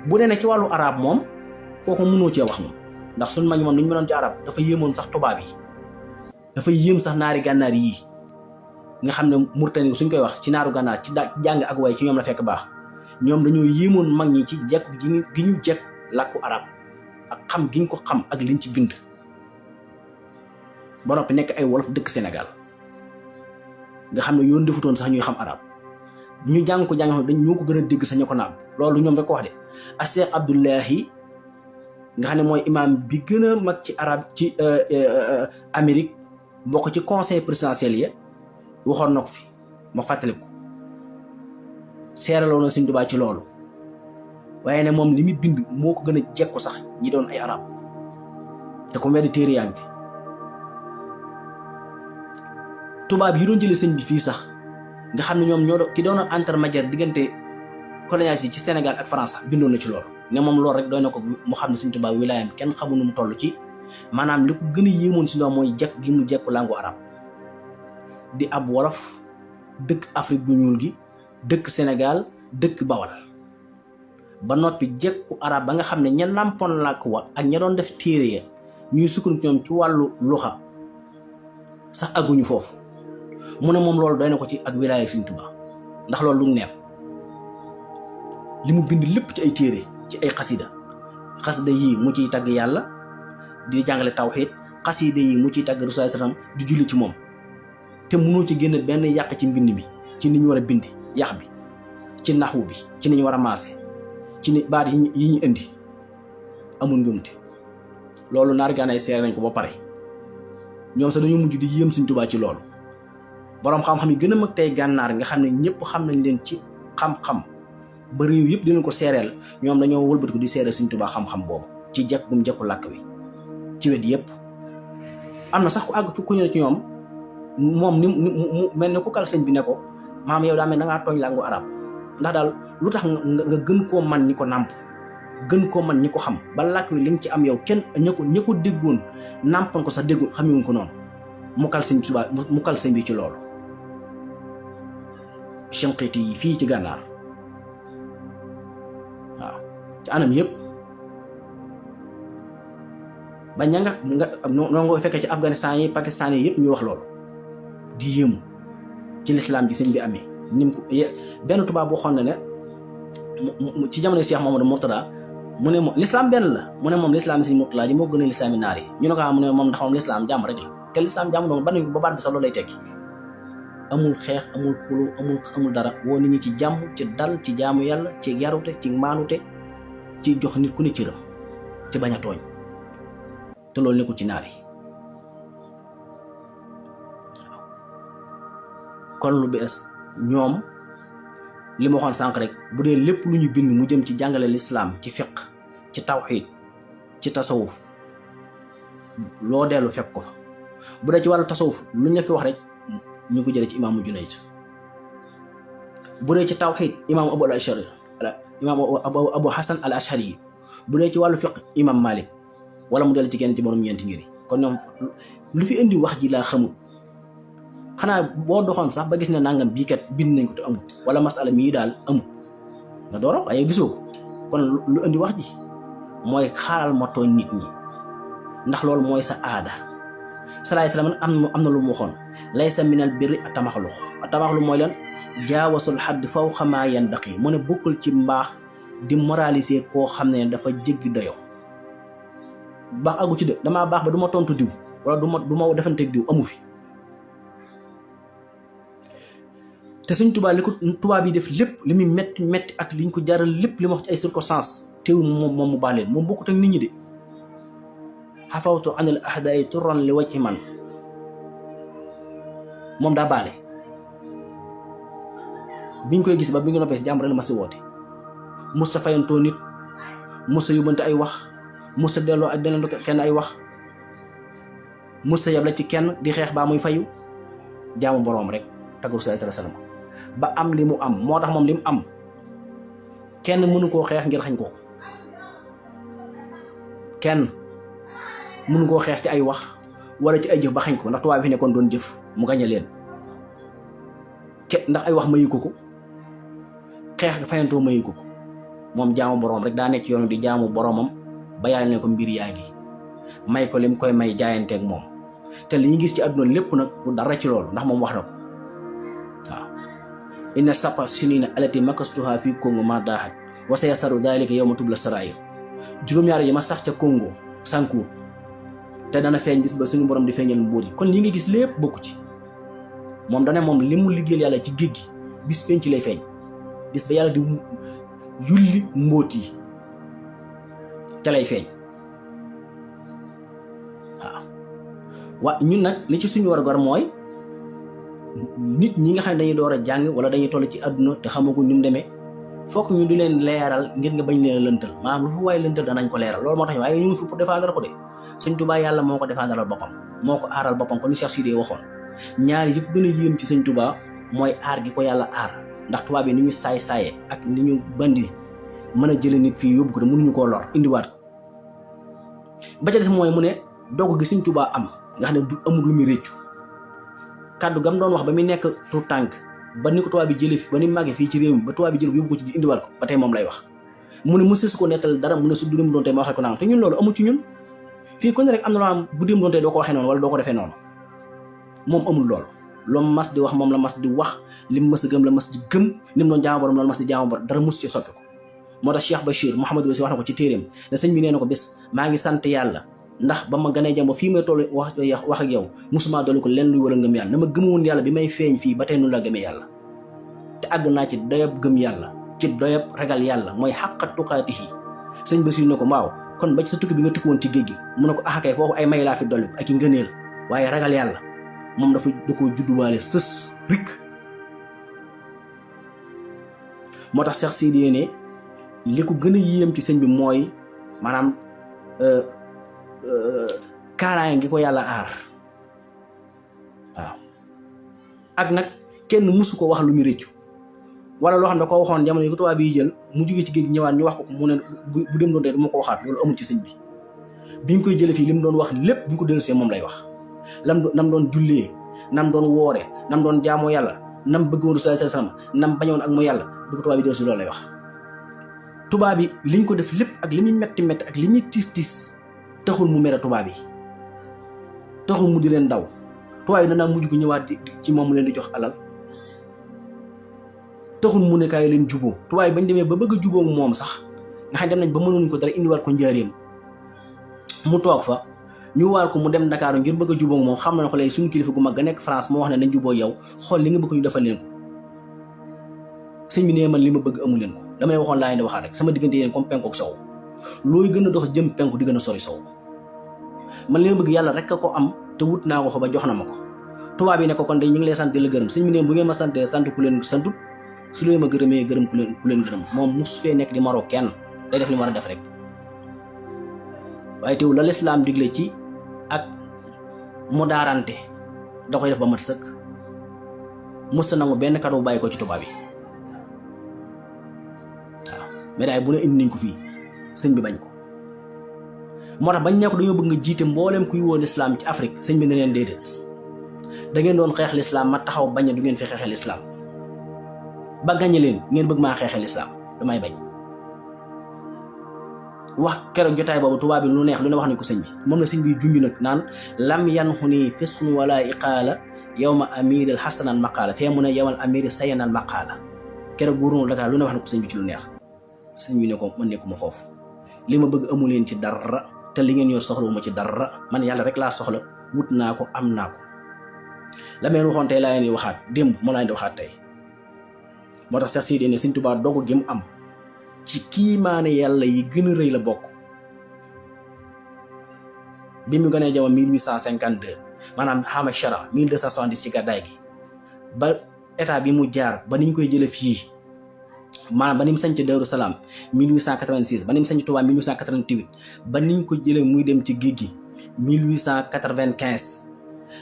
bu dee ne ci wàllu arab moom kooku mënoo cee wax moom ndax suñ mag moom ni ñu mënoon ci arab dafa yéemoon sax tubaab yi dafa yéem sax naari gànnaar yii nga xam ne Murtani suñ koy wax ci naaru gànnaar ci jàng ak way ci ñoom la fekk baax ñoom dañoo yéemoon mag ñi ci jekku gi ñu jekk làkku arab ak xam giñ ko xam ak liñ ci bind ba noppi nekk ay wolof dëkk Sénégal nga xam ne yoon defutoon sax ñuy xam arab ñu jàng ko jàng dañ ñoo ko gën a dégg sax ñu ko naam loolu ñoom rek ko wax de ak Cheikh Abdullahi nga xam ne mooy imam bi gën a mag ci arab ci Amérique bokk ci conseil présidentiel ya waxoon na ko fi ma fàttaliku seeraloo na Sëriñ Tuubaa ci loolu waaye ne moom li muy bind moo ko gën a jekku sax ñi doon ay arab te ko weddi téere yaa ngi fi tubaab yi doon jëlee sëñ bi fii sax nga xam ne ñoom ñoo ki doon intermédiaire diggante colonialiste yi ci Sénégal ak France sax bindoon na ci loolu ne moom loolu rek doy na ko mu xam ne Sëriñ Tuubaa wilaayam kenn xamul nu mu toll ci maanaam li ko gën a yéemoon si ñoom mooy jekk gi mu jekku langue arab di ab wolof dëkk Afrique gu ñuul gi dëkk Sénégal dëkk Bawal ba noppi jekku arab ba nga xam ne ña nàmpoon làkk wa ak ña doon def téere ya ñuy sukkandiku ñoom ci wàllu luxa sax agguñu foofu mu ne moom loolu doy na ko ci ak wilaaya Sëriñ Tuubaa ndax loolu lu neen li mu bind lépp ci ay téere ci ay xasida yii mu ciy tagg yàlla di jàngale tawxiid xasida yii mu ciy tagg Rasul sallam di julli ci moom te mënoo ci génn benn yàq ci mbind mi ci ni ñu war a bind yàq bi ci naxwu bi ci ni ñu war a maase ci ni baat yi ñu indi amul njuumte loolu naar gànnaay seere nañ ko ba pare ñoom sax dañoo mujj di yéem Sëriñ Tuubaa ci loolu boroom xam-xam yi gën a mag tey gànnaar nga xam ne ñëpp xam nañ leen ci xam-xam ba réew yëpp dinañ ko seereel ñoom dañoo wëlbati ko di seereel Sëriñ Tuubaa xam-xam boobu ci jekk gum jekku làkk wi ci wet yëpp am na sax ku àgg ku ñëw ci ñoom moom ni mu mel ne ku kal sëñ bi ne ko maam yow daa mel da ngaa tooñ làngu arab ndax daal lu tax nga gën koo man ñi ko nàmp gën koo man ñi ko xam ba làkk wi li nga ci am yow kenn ña ko déggoon nàmpan ko sax déggoon xamewuñ ko noonu mu kal sëñ bi ci loolu Shinqiti yi fii ci gànnaar waaw ci anam yëpp ba ña nga noo nga fekkee ci Afghanistan yi Pakistan yi yëpp ñu wax loolu di yéemu ci lislaam bi sëñ bi amee nim ko benn tubaab boo xoon ne ci jamono Cheikh Mamadou Mourtada mu ne moom l'islam benn la mu ne moom l'islam Sëriñ Murtala ji moo gën a l'islam yi naar yi ñu ne ko mu ne moom ndax moom l'islam jàmm rek la te l'islam jàmm doon ba baat bi sax loolu lay tekki amul xeex amul xulu amul dara woo nit ñi ci jàmm ci dal ci jaamu yàlla ci yarute ci maanute ci jox nit ku ne cëram ci bañ a tooñ te loolu nekkul ci naar yi kon lu bees ñoom li ma waxoon sànq rek bu dee lépp lu ñu bind mu jëm ci jàngale lislaam ci fiqh ci tawxiid ci tasawuf loo dellu fekk ko fa bu dee ci wàllu tasawuf lu ñu fi wax rek ñu ko jëlee ci imaamu Junayd bu dee ci tawxiid imaamu Abu Hasan al Ashari bu dee ci wàllu fiqh imaam Malik wala mu dellu ci kenn ci borom ñeenti ngir kon ñoom lu fi indi wax ji laa xamul xanaa boo doxoon sax ba gis ne nangam bii kat bind nañ ko te amul wala masala mii daal amul nga door a waaye gisoo ko kon lu indi wax ji mooy xaaral ma tooñ nit ñi ndax loolu mooy sa aada salaay salaam am na lu mu waxoon laysa minal birri atamaxlu mooy lan jaawasul xadd fawqa maa yanbaqi mu ne bokkul ci mbaax di moraliser koo xam ne dafa jéggi doyo baax agu ci de damaa baax ba du ma tontu diw wala du ma defanteeg diw amu fi te suñ tubaab li ko tubaab yi def lépp li muy metti ak liñ ko jaral lépp li ma wax ci ay circonstances teewul moom mu baax leen moom bokkut ak nit ñi de xafawtu anil ahdaay turan li wacci man moom daa baale biñ koy gis ba bi nga noppee si jàmm rek la ma si woote mus sa fayantoo nit mus sa yóbbante ay wax mus sa delloo ak deneen kenn ay wax mus sa yab la ci kenn di xeex baa muy fayu jaamu boroom rek taggu sallallahu alayhi wasallam ba am li mu am moo tax moom li mu am kenn mënu koo xeex ngir xañ ko kenn mënu koo xeex ci ay wax wala ci ay jëf ba xañ ko ndax tubaab fi nekkoon doon jëf mu gañe leen ndax ay wax mayu ko xeex nga fayantoo mayu ko moom jaamu boroom rek daa nekk yoonu di jaamu boroomam ba yàlla ne ko mbir yaa ngi may ko lim koy may jaayanteeg moom te li ñu gis ci àdduna lépp nag du dara ci loolu ndax moom wax na ko waaw inna sapa sinina alati makastuha fii Congo ma daaxat wa sayasaru dalika yawma tubla sarair juróom-ñaar yi ma sax ca Congo sànkuut te dana feeñ bis ba suñu borom di feeñal mbóot yi kon li nga gis lépp bokku ci moom dane moom li mu liggéeyal yàlla ci géej gi bis penc lay feeñ bis ba yàlla di yulli mbóot yi te lay feeñ waaw ñun nag li ci suñu war mooy nit ñi nga xam ne dañuy door a jàng wala dañuy toll ci àdduna te xamaguñ ni mu demee fokk ñu di leen leeral ngir nga bañ leen a lëntal maanaam lu fi waaye lëntal danañ ko leeral loolu moo tax waaye ñu ngi fi pour défendre ko de Sëñ Tuubaa yàlla moo ko défendral boppam moo ko aaral boppam ko ni Cheikh Sidé waxoon ñaar yi ko gën a yéem ci Sëñ Tuubaa mooy aar gi ko yàlla aar ndax tubaab yi ni ñu saay-saaye ak ni ñu bandi mën a jële nit fii yóbbu ko te mënuñu koo lor indiwaat ko ba ca des mooy mu ne doog gi Sëñ Tuubaa am nga xam ne du amul lu muy réccu kàddu gam doon wax ba muy nekk tout tànk ba ni ko tubaab bi jëlee fi ba ni màggee fii ci réew mi ba tubaab bi jël ko yóbbu ko ci indiwaat ko ba tey moom lay wax mu ne mësu su ko nettal dara mu ne su du dem doon tey ma waxee ko naan te ñun loolu amul ci ñun fii ku ne rek am na loo xam bu dem doon tey doo ko waxee noonu wala doo ko defee noonu moom amul loolu loolu mas di wax moom la mas di wax li mu mas a gëm la mas di gëm ni mu doon jaamu borom loolu mas di jaamu borom dara mus ci soppi ko moo tax Cheikh Bachir Mouhamadou Rassi wax na ko ci téeréem ne sëñ bi nee na ko bés maa ngi sant yàlla ndax ba ma ganee jàmm fii may toll wax ak yow musuma dolli ko lenn luy war a ngëm yàlla na ma gëmoon yàlla bi may feeñ fii ba tey noonu la gëmee yàlla te àgg naa ci doyab gëm yàlla ci doyab ragal yàlla mooy xàqa tuqaatihi sëñ Basiru ne ko waaw kon ba ci sa tukki bi nga tukki woon ci géej gi mu ne ko kay foofu ay may laa fi dolli ko ak i ngëneel waaye ragal yàlla moom dafa da koo judduwaale sës rik moo tax Cheikh Sidé ne li ko gën a yéem ci sëñ bi mooy maanaam kaaraange gi ko yàlla aar waaw ak nag kenn mësu ko wax lu mu réccu wala loo xam ne ko waxoon jamono yi ko tubaab yi jël mu jógee ci géej ñëwaat ñu wax ko mu ne bu dem doon tey du ma ko waxaat loolu amul ci sëñ bi biñ koy jëlee fii li mu doon wax lépp buñ ko dellusee moom lay wax nam doon jullee nam doon woore nam doon jaamoo yàlla nam bëggoon sallallahu alayhi wasallam nam bañoon ak mu yàlla bu ko tubaab yi dellusi loolu lay wax tubaab yi liñ ko def lépp ak li muy metti ak li muy tiis taxul mu mere tubaab yi taxul mu di leen daw tubaab yi danaa mujj ko ñëwaat ci moom mu leen di jox alal taxul mu ne kaay leen juboo tubaab yi bañ demee ba bëgg a juboo moom sax nga xam dem nañ ba mënuñ ko dara indiwaat ko njaareem mu toog fa ñu waar ko mu dem Dakar ngir bëgg a jubóog moom xam na ko léegi suñu kilifa gu mag ga nekk France moo wax ne nañ jubóo yow xool li nga bëgg ñu defal leen ko sëñ bi nee man li ma bëgg amu leen ko dama leen waxoon laa leen di waxaat rek sama diggante yéen comme penku ak sow looy gën a dox jëm penku di gën a sori sow man li ma bëgg yàlla rek a ko am te wut naa ko fa ba jox na ma ko tubaab yi ne ko kon de ñu ngi lay sant di la gërëm sëñ bi nee bu ngeen ma santee sant ku leen santut su leen ma gërëmee gërëm ku leen gërëm moom mus fee nekk di maroo kenn day def li mu war a def rek waaye teewul la lislaam digle ci ak mu daarante da koy def ba mat sëkk mës a nangu benn kàddu bàyyi ko ci tubaab yi waaw médaille bu ne indi nañ ko fii sëñ bi bañ ko moo tax bañ ne ko dañoo bëgg nga jiite mboolem kuy woo lislaam ci Afrique sëñ bi ne leen déedéet da ngeen doon xeex lislaam ma taxaw bañ du ngeen fi xeexee lislaam ba gañe leen ngeen bëgg maa xeexee lislaam damay bañ wax keroog jotaay boobu tubaab bi lu neex lu ne wax nañ ko sëñ bi moom la sëñ bi junj nag naan lam yan xuni fisqun wala iqaala yawma amiril xasanal maqaala fee mu ne yawmal amiri sayanal maqaala keroog góornul Dakar lu ne wax na ko sëñ bi ci lu neex sëñ bi ne ko mën nekkuma foofu li ma bëgg amu leen ci dara te li ngeen yor soxlawuma ci dara man yàlla rek laa soxla wut naa ko am naa ko la meen waxoon tey laa leen di waxaat démb moo laa leen di waxaat tey moo tax Cheikh Sidi ne sëñ Tuubaa dogu gi mu am ci kiimaane yàlla yi gën a rëy la bokk bi mu gënee jamono 1852 maanaam xama chara 1270 ci gàddaay gi ba état bi mu jaar ba niñ koy jële fii maanaam ba ni mu sañc Daaru Salaam 1886 ba ni mu sañc Touba 1888 ba niñ ko jële muy dem ci géej gi 1895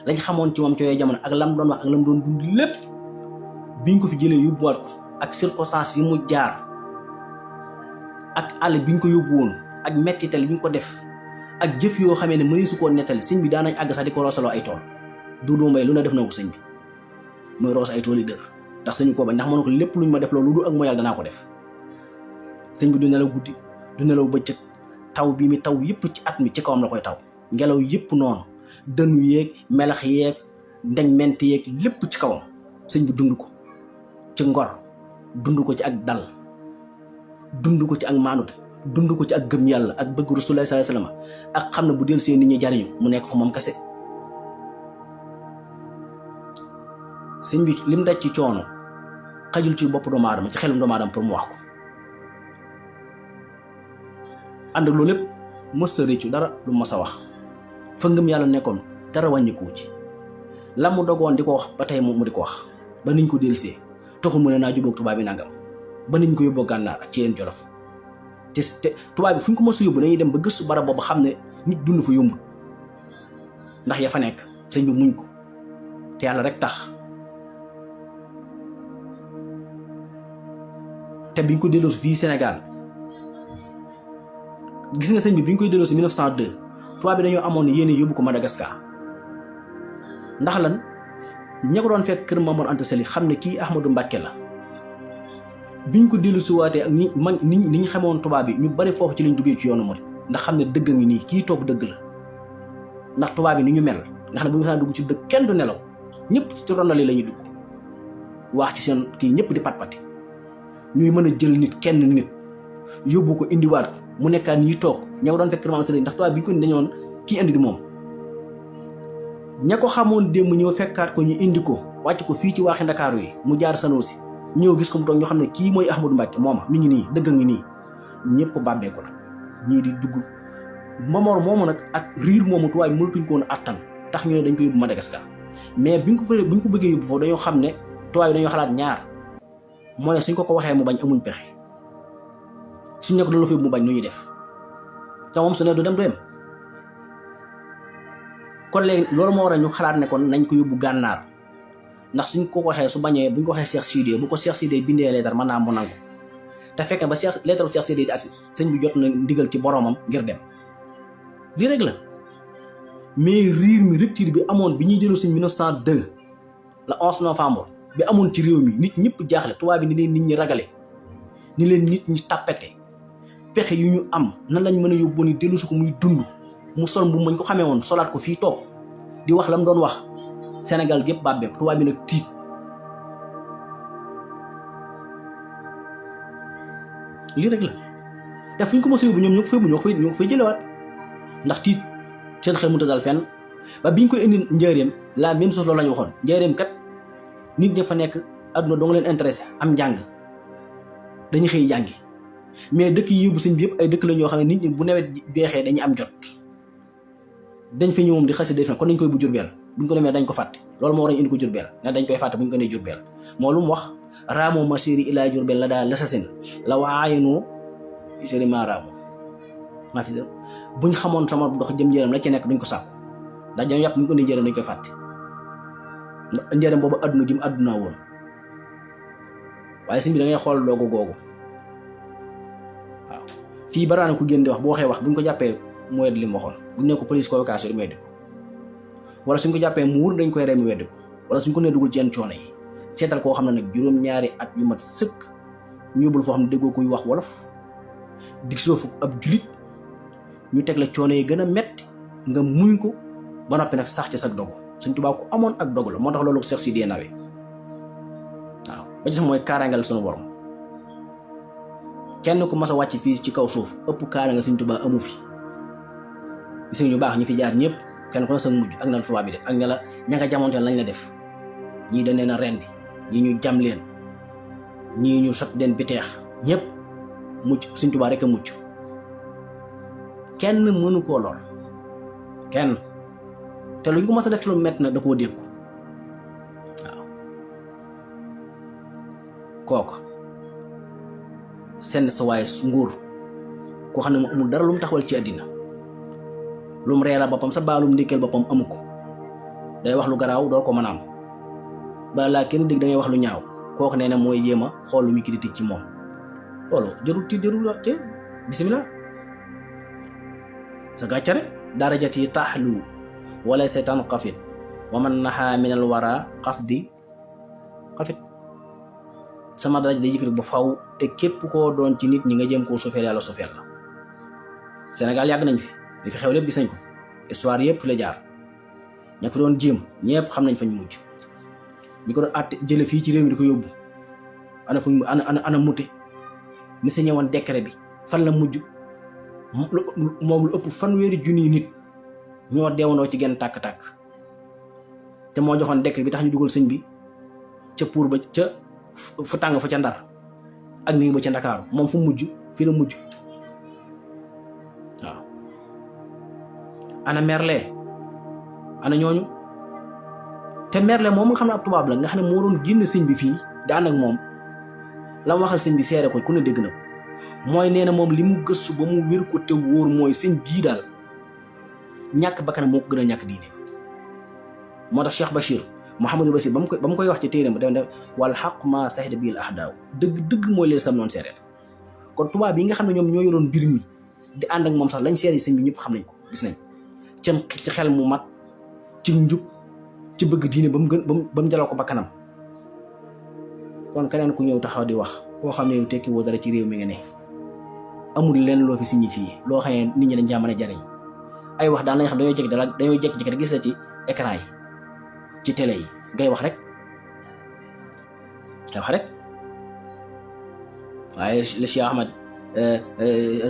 lañ xamoon ci moom ci yooyu jamono ak lam doon wax ak lam doon dund lépp biñ ko fi jëlee yóbbuwaat ko ak circonstances yi mu jaar ak àll bi ñu ko yóbbu woon ak mettital yi ñu ko def ak jëf yoo xamee ne mëneesu koo nettali sëñ bi daanañ àgg sax di ko roosaloo ay tool Duudu Mbay lu ne def na ko sëñ bi muy roos ay tool yi dër ndax sëñu koo bañ ndax mënu ko lépp luñ ma def loolu lu du ak mooy yàlla danaa ko def sëñ bi du nelaw guddi du nelaw bëccëg taw bi mi taw yëpp ci at mi ci kawam la koy taw ngelaw yëpp noonu dënu yeeg melax yeeg ndeñ ment yeeg lépp ci kawam sëñ bi dund ko ci ngor dund ko ci ak dal dund ko ci ak maanute dund ko ci ak gëm yàlla ak bëgg Rasulullah sallallahu alayhi wasallam ak xam ne bu del seen nit ñi jariñu mu nekk fa moom kese sëñ bi lim daj ci coono xajul ci bopp doomu aadama ci xelum doomu aadama pour mu wax ko ànd ak loolu lépp mës a réccu dara lu mës a wax fa ngëm yàlla nekkoon dara wàññikuwu ci la mu dogoon di ko wax ba tey mu di ko wax ba niñ ko delsee taxul mu ne naa jubóog tubaab bi nangam ba niñ ko yóbboo gànnaar ak ci yéen jolof te tubaab bi fu ñu ko mës a yóbbu dañuy dem ba gëstu barab boobu xam ne nit dund fa yombul ndax ya fa nekk sëñ bi muñ ko te yàlla rek tax te biñ ko delloosi fii Sénégal gis nga sëñ bi biñ koy delloosi 1902 tubaab bi dañoo amoon yéene yóbbu ko Madagascar ndax lan ña ko doon fekk kër Mamour Anta Sali xam ne kii Ahmadou Mbacké la biñ ko dellusi waatee ak ñi ñu xamoon tubaab bi ñu bari foofu ci lañ duggee ci yoonu murid ndax xam ne dëgg ngi nii kii toog dëgg la ndax tubaab bi ni ñu mel nga xam ne bu ñu saa dugg ci dëgg kenn du nelaw ñëpp ci rondali la ñuy dugg wax ci seen kii ñëpp di pat-pati ñuy mën a jël nit kenn nit yóbbu ko indiwaat ko mu nekkaat ñi toog ña ko doon fekk kër Mamour Sali ndax tubaab bi ñu ko indi dañoon kii indi di moom ña ko xamoon démb ñëw fekkaat ko ñu indi ko wàcc ko fii ci waaxi Ndakaaru yi mu jaar Sanosi ñëw gis ko mu toog ñoo xam ne kii mooy Ahmadou Mbacké mooma mi ngi nii dëgg ngi nii ñëpp bàbbeeku nag ñii di dugg Mamoor moomu nag ak riir moomu tubaab bi mënatuñ ko woon attan tax ñu ne dañ ko yóbbu Madagascar mais buñ ko bëggee yóbbu foofu dañoo xam ne tubaab bi dañoo xalaat ñaar moo ne suñ ko waxee mu bañ amuñ pexe suñ ne ko loolu fa yóbbu mu bañ nu ñuy def te moom su ne du dem kon léegi loolu moo war a ñu xalaat ne kon nañ ko yóbbu gànnaar ndax suñ ko waxee su bañee buñ ko waxee Cheikh Sidé bu ko Cheikh Sidé bindee leetar mën naa mu nangu te fekk ba leetaru Cheikh Sidé di ak sëñ bi jot na ndigal ci boromam ngir dem lii rek la mais riir mi rupture bi amoon bi ñuy jëlu suñ 1902 le 11 novembre bi amoon ci réew mi nit ñëpp jaaxle tubaab bi ni leen nit ñi ragale ni leen nit ñi tàppete pexe yu ñu am nan lañ mën a yóbbu ni dellu si ko muy dund mu sol bu mañ ko xamee woon solaat ko fii toog di wax lam doon wax Sénégal gépp bàbbeeku tubaab bi nag tiit lii rek la te fu ñu ko mos a yóbbu ñoom ñoo ko fay jëlewaat ndax tiit seen xel mënut a dal fenn ba biñ koy indi njëriñam la même chose loolu la ñu waxoon njëriñam kat nit ña fa nekk adduna doo nga leen intéressé am njàng dañuy xëy jàngi mais dëkk yi yóbbu sëñ bi yëpp ay dëkk la ñoo xam ne nit ñi bu nawet beexee dañuy am jot dañ fa ñëw moom di xasi def na kon dañ koy bu Jurbel buñ ko demee dañ ko fàtte loolu moo war a indi ko Jurbel ne dañ koy fàtte buñ ko nee Jurbel moo lu mu wax raamoo masiri ilaa Jurbel la daal lasasin la waayinoo seri ma raamoo maa fi buñ xamoon sama dox jëm njëram la ci nekk duñ ko sàkku ndax dañoo yàpp buñ ko nee njëram dañ koy fàtte njëram boobu adduna jëm adduna woon waaye sëñ bi da ngay xool doogu googu waaw fii baraana ku génn di wax bu waxee wax buñ ko jàppee mu wedd li mu waxoon buñ ne ko police convocation du mu weddi ko wala suñ ko jàppee mu wóor dañ koy rey mu weddi ko wala suñ ko nee dugul ci yenn coono yi seetal koo xam ne nag juróom-ñaari at yu mat sëkk ñu yóbbul foo xam ne déggoo kuy wax wolof dig soofu ab julit ñu teg la coono yi gën a metti nga muñ ko ba noppi nag sax ci sag dogu Sëñ Tuubaa ko amoon ak dogu la moo tax loolu ko Seex Sidiya nawe waaw ba ci sax mooy kaaraangal sunu borom kenn ku mas a wàcc fii ci kaw suuf ëpp kaaraangal Sëñ Tuubaa amu fi gis ñu baax ñu fi jaar ñëpp kenn ku ne sa mujj ak na la tubaab bi def ak ne la ña nga jamonteel lañ la def ñii dañ leen a rendi ñii ñu jam leen ñii ñu sot leen biteex ñëpp mucc Sëñ Tuubaa rek a mucc kenn mënu koo lor kenn te luñ ko mas a def ci lu mett na da koo dégg waaw kooku senn sa waaye nguur koo xam ne mu amul dara lu mu taxawal ci àddina lu mu reela boppam sa baalum ndékkeel boppam amu ko day wax lu garaaw door ko mën a am balaa kenn dégg da ngay wax lu ñaaw kooku nee na mooy jéem a xool lu muy critique ci moom loolu jarul te bisimilah sa gàccare darajati taxlu wala seetaan xafit wa man naxaa minal wara xafdi xafit sama daraja day yëkkati ba faw te képp koo doon ci nit ñi nga jëm koo sofeel yàlla sofeel la Sénégal yàgg nañ fi li fi xew lépp gis nañ ko histoire yëpp fi la jaar ña ko doon jéem ñëpp xam nañ fañ mujj ñi ko doon àtte jële fii ci réew mi di ko yóbbu ana mute ni sa ñëwoon décret bi fan la mujj moom lu ëpp fanweeri junniy nit ñoo deewandoo ci genn tàkk-tàkk te moo joxoon décret bi tax ñu dugal sëñ bi ca pour ba ca fu tàng fa ca Ndar ak nii ba ca Ndakaaru moom fu mujj fii la mujj waaw ana Merle ana ñooñu te Merle moom nga xam ne ab tubaab la nga xam ne moo doon génn sëñ bi fii di ànd ak moom la mu waxal sëñ bi seere ko ku ne dégg na ko mooy nee na moom li mu gëstu ba mu wér ko te wóor mooy sëñ bii daal ñàkk bakkanam moo ko gën a ñàkk diine moo tax Cheikh Bachir Mouhamadou Bachir ba mu koy wax ci téeram ba def wal xaq ma sahida bil ahdaaw dëgg mooy leen sam noonu seereel kon tubaab yi nga xam ne ñoom ñoo yoroon mbir mi di ànd ak moom sax lañ seere sëñ bi ñëpp xam nañ ko gis nañ ci xel mu mat ci njub ci bëgg diine ba mu jaloo ko bakkanam kon keneen ku ñëw taxaw di wax koo xam ne yow tekki woo dara ci réew mi nga ne amul leen loo fi signifié loo xam ne nit ñi dañ caa mën a jariñ ay wax daan lañ xam dañoo jékki-jékki rek gis la ci écran yi ci télé yi ngay wax rek waaye le Cheikh Ahmed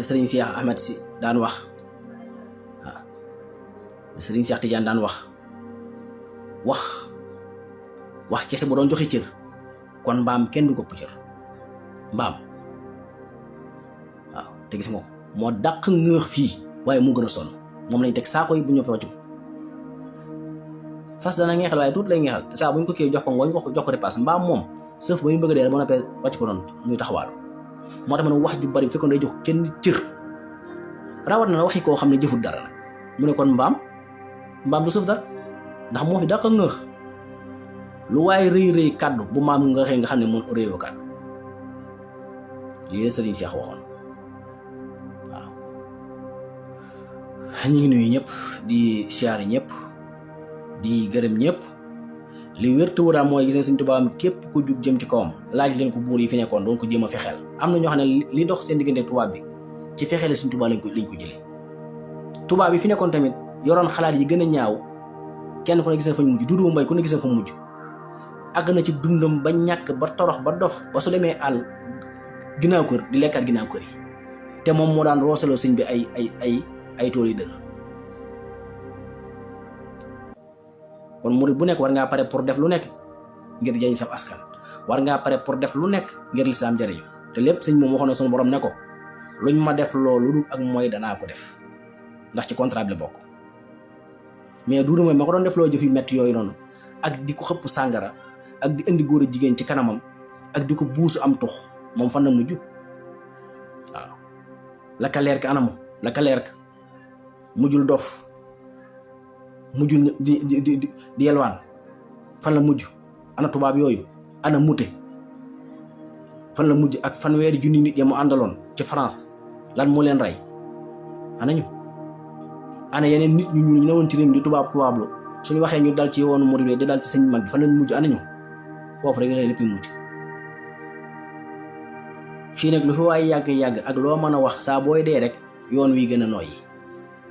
Serigne Cheikh Ahmed si daan wax waaw Serigne Cheikh Tidiane daan wax kese bu doon joxe cër kon mbaam kenn du ko cër mbaam waaw te gis nga ko moo dàq ngëx fii waaye moo gën a sonn moom lañ teg saako yi bu ñëpp wàccu fas dana ngeexal waaye tuut lay ngeexal te saa bu ñu ko kii jox ko ngooñ jox ko repasse mbaam moom sëf ba ñu bëgg dee ba noppee wàcc ko noonu muy taxawaalu moo tax ma ne wax ju bari bu fekkoon day jox kenn cër rawat na waxi koo xam ne jëfut dara nag mu ne kon mbaam du sëf dara ndax moo fi dàq ngëx lu waaye rëy kàddu bu maam nga xëy nga xam ne moom réyoo kàddu lii la Serigne Cheikh waxoon waaw ñu ngi nuyu ñëpp di siyaari ñëpp di gërëm ñëpp li wér te wóoraam mooy gis ne Sëñ Tuubaa képp ku jug jëm ci kawam laaj leen ko buur yi fi nekkoon doon ko jéem a fexeel am na ñoo xam ne li dox seen diggante tubaab bi ci fexeel Sëñ Tuubaa lañ ko jëlee tubaab bi fi nekkoon tamit yoroon xalaat yi gën a ñaaw kenn ku ne gis na fañ mujj Dudu Mbay ku ne gis na fa mujj àgg na ci dundam ba ñàkk ba torox ba dof ba su demee àll ginnaaw kër di lekkaat ginnaaw kër yi te moom moo daan roosaloo sëñ bi ay tool yi dër. kon murid bu nekk war ngaa pare pour def lu nekk ngir jëriñ sa askan, war ngaa pare pour def lu nekk ngir lislaam jëriñu. te lépp sëñ moom waxoon na sunu borom ne ko luñ ma def loolu dul ak mooy danaa ko def, ndax ci contrat bi la bokk. mais duudu mooy ma ko doon def loo jëf yu metti yooyu noonu, ak di ko xëpp sàngara ak di indi góor a jigéen ci kanamam ak di ko buusu am tux, moom fan na mujj. waaw la ka leer ka anamu, la ka leer ka mujjul dof, mujjul di yelwaan, fan la mujj. ana tubaab yooyu, ana mute, fan la mujj ak fanweeri junni nit ya mu àndaloon ci France, lan moo leen rey? anañu ana yeneen nit ñu ñuul ñu newoon ci réew mi di tubaablu suñu waxee ñu dal ci yoonu murid di dal ci sëñ mag bi fan lañ mujj? anañu foofu rek la lépp mujj. fii nag lu fi waay yàgg-yàgg ak loo mën a wax saa booy dee rek yoon wi gën a noyyi,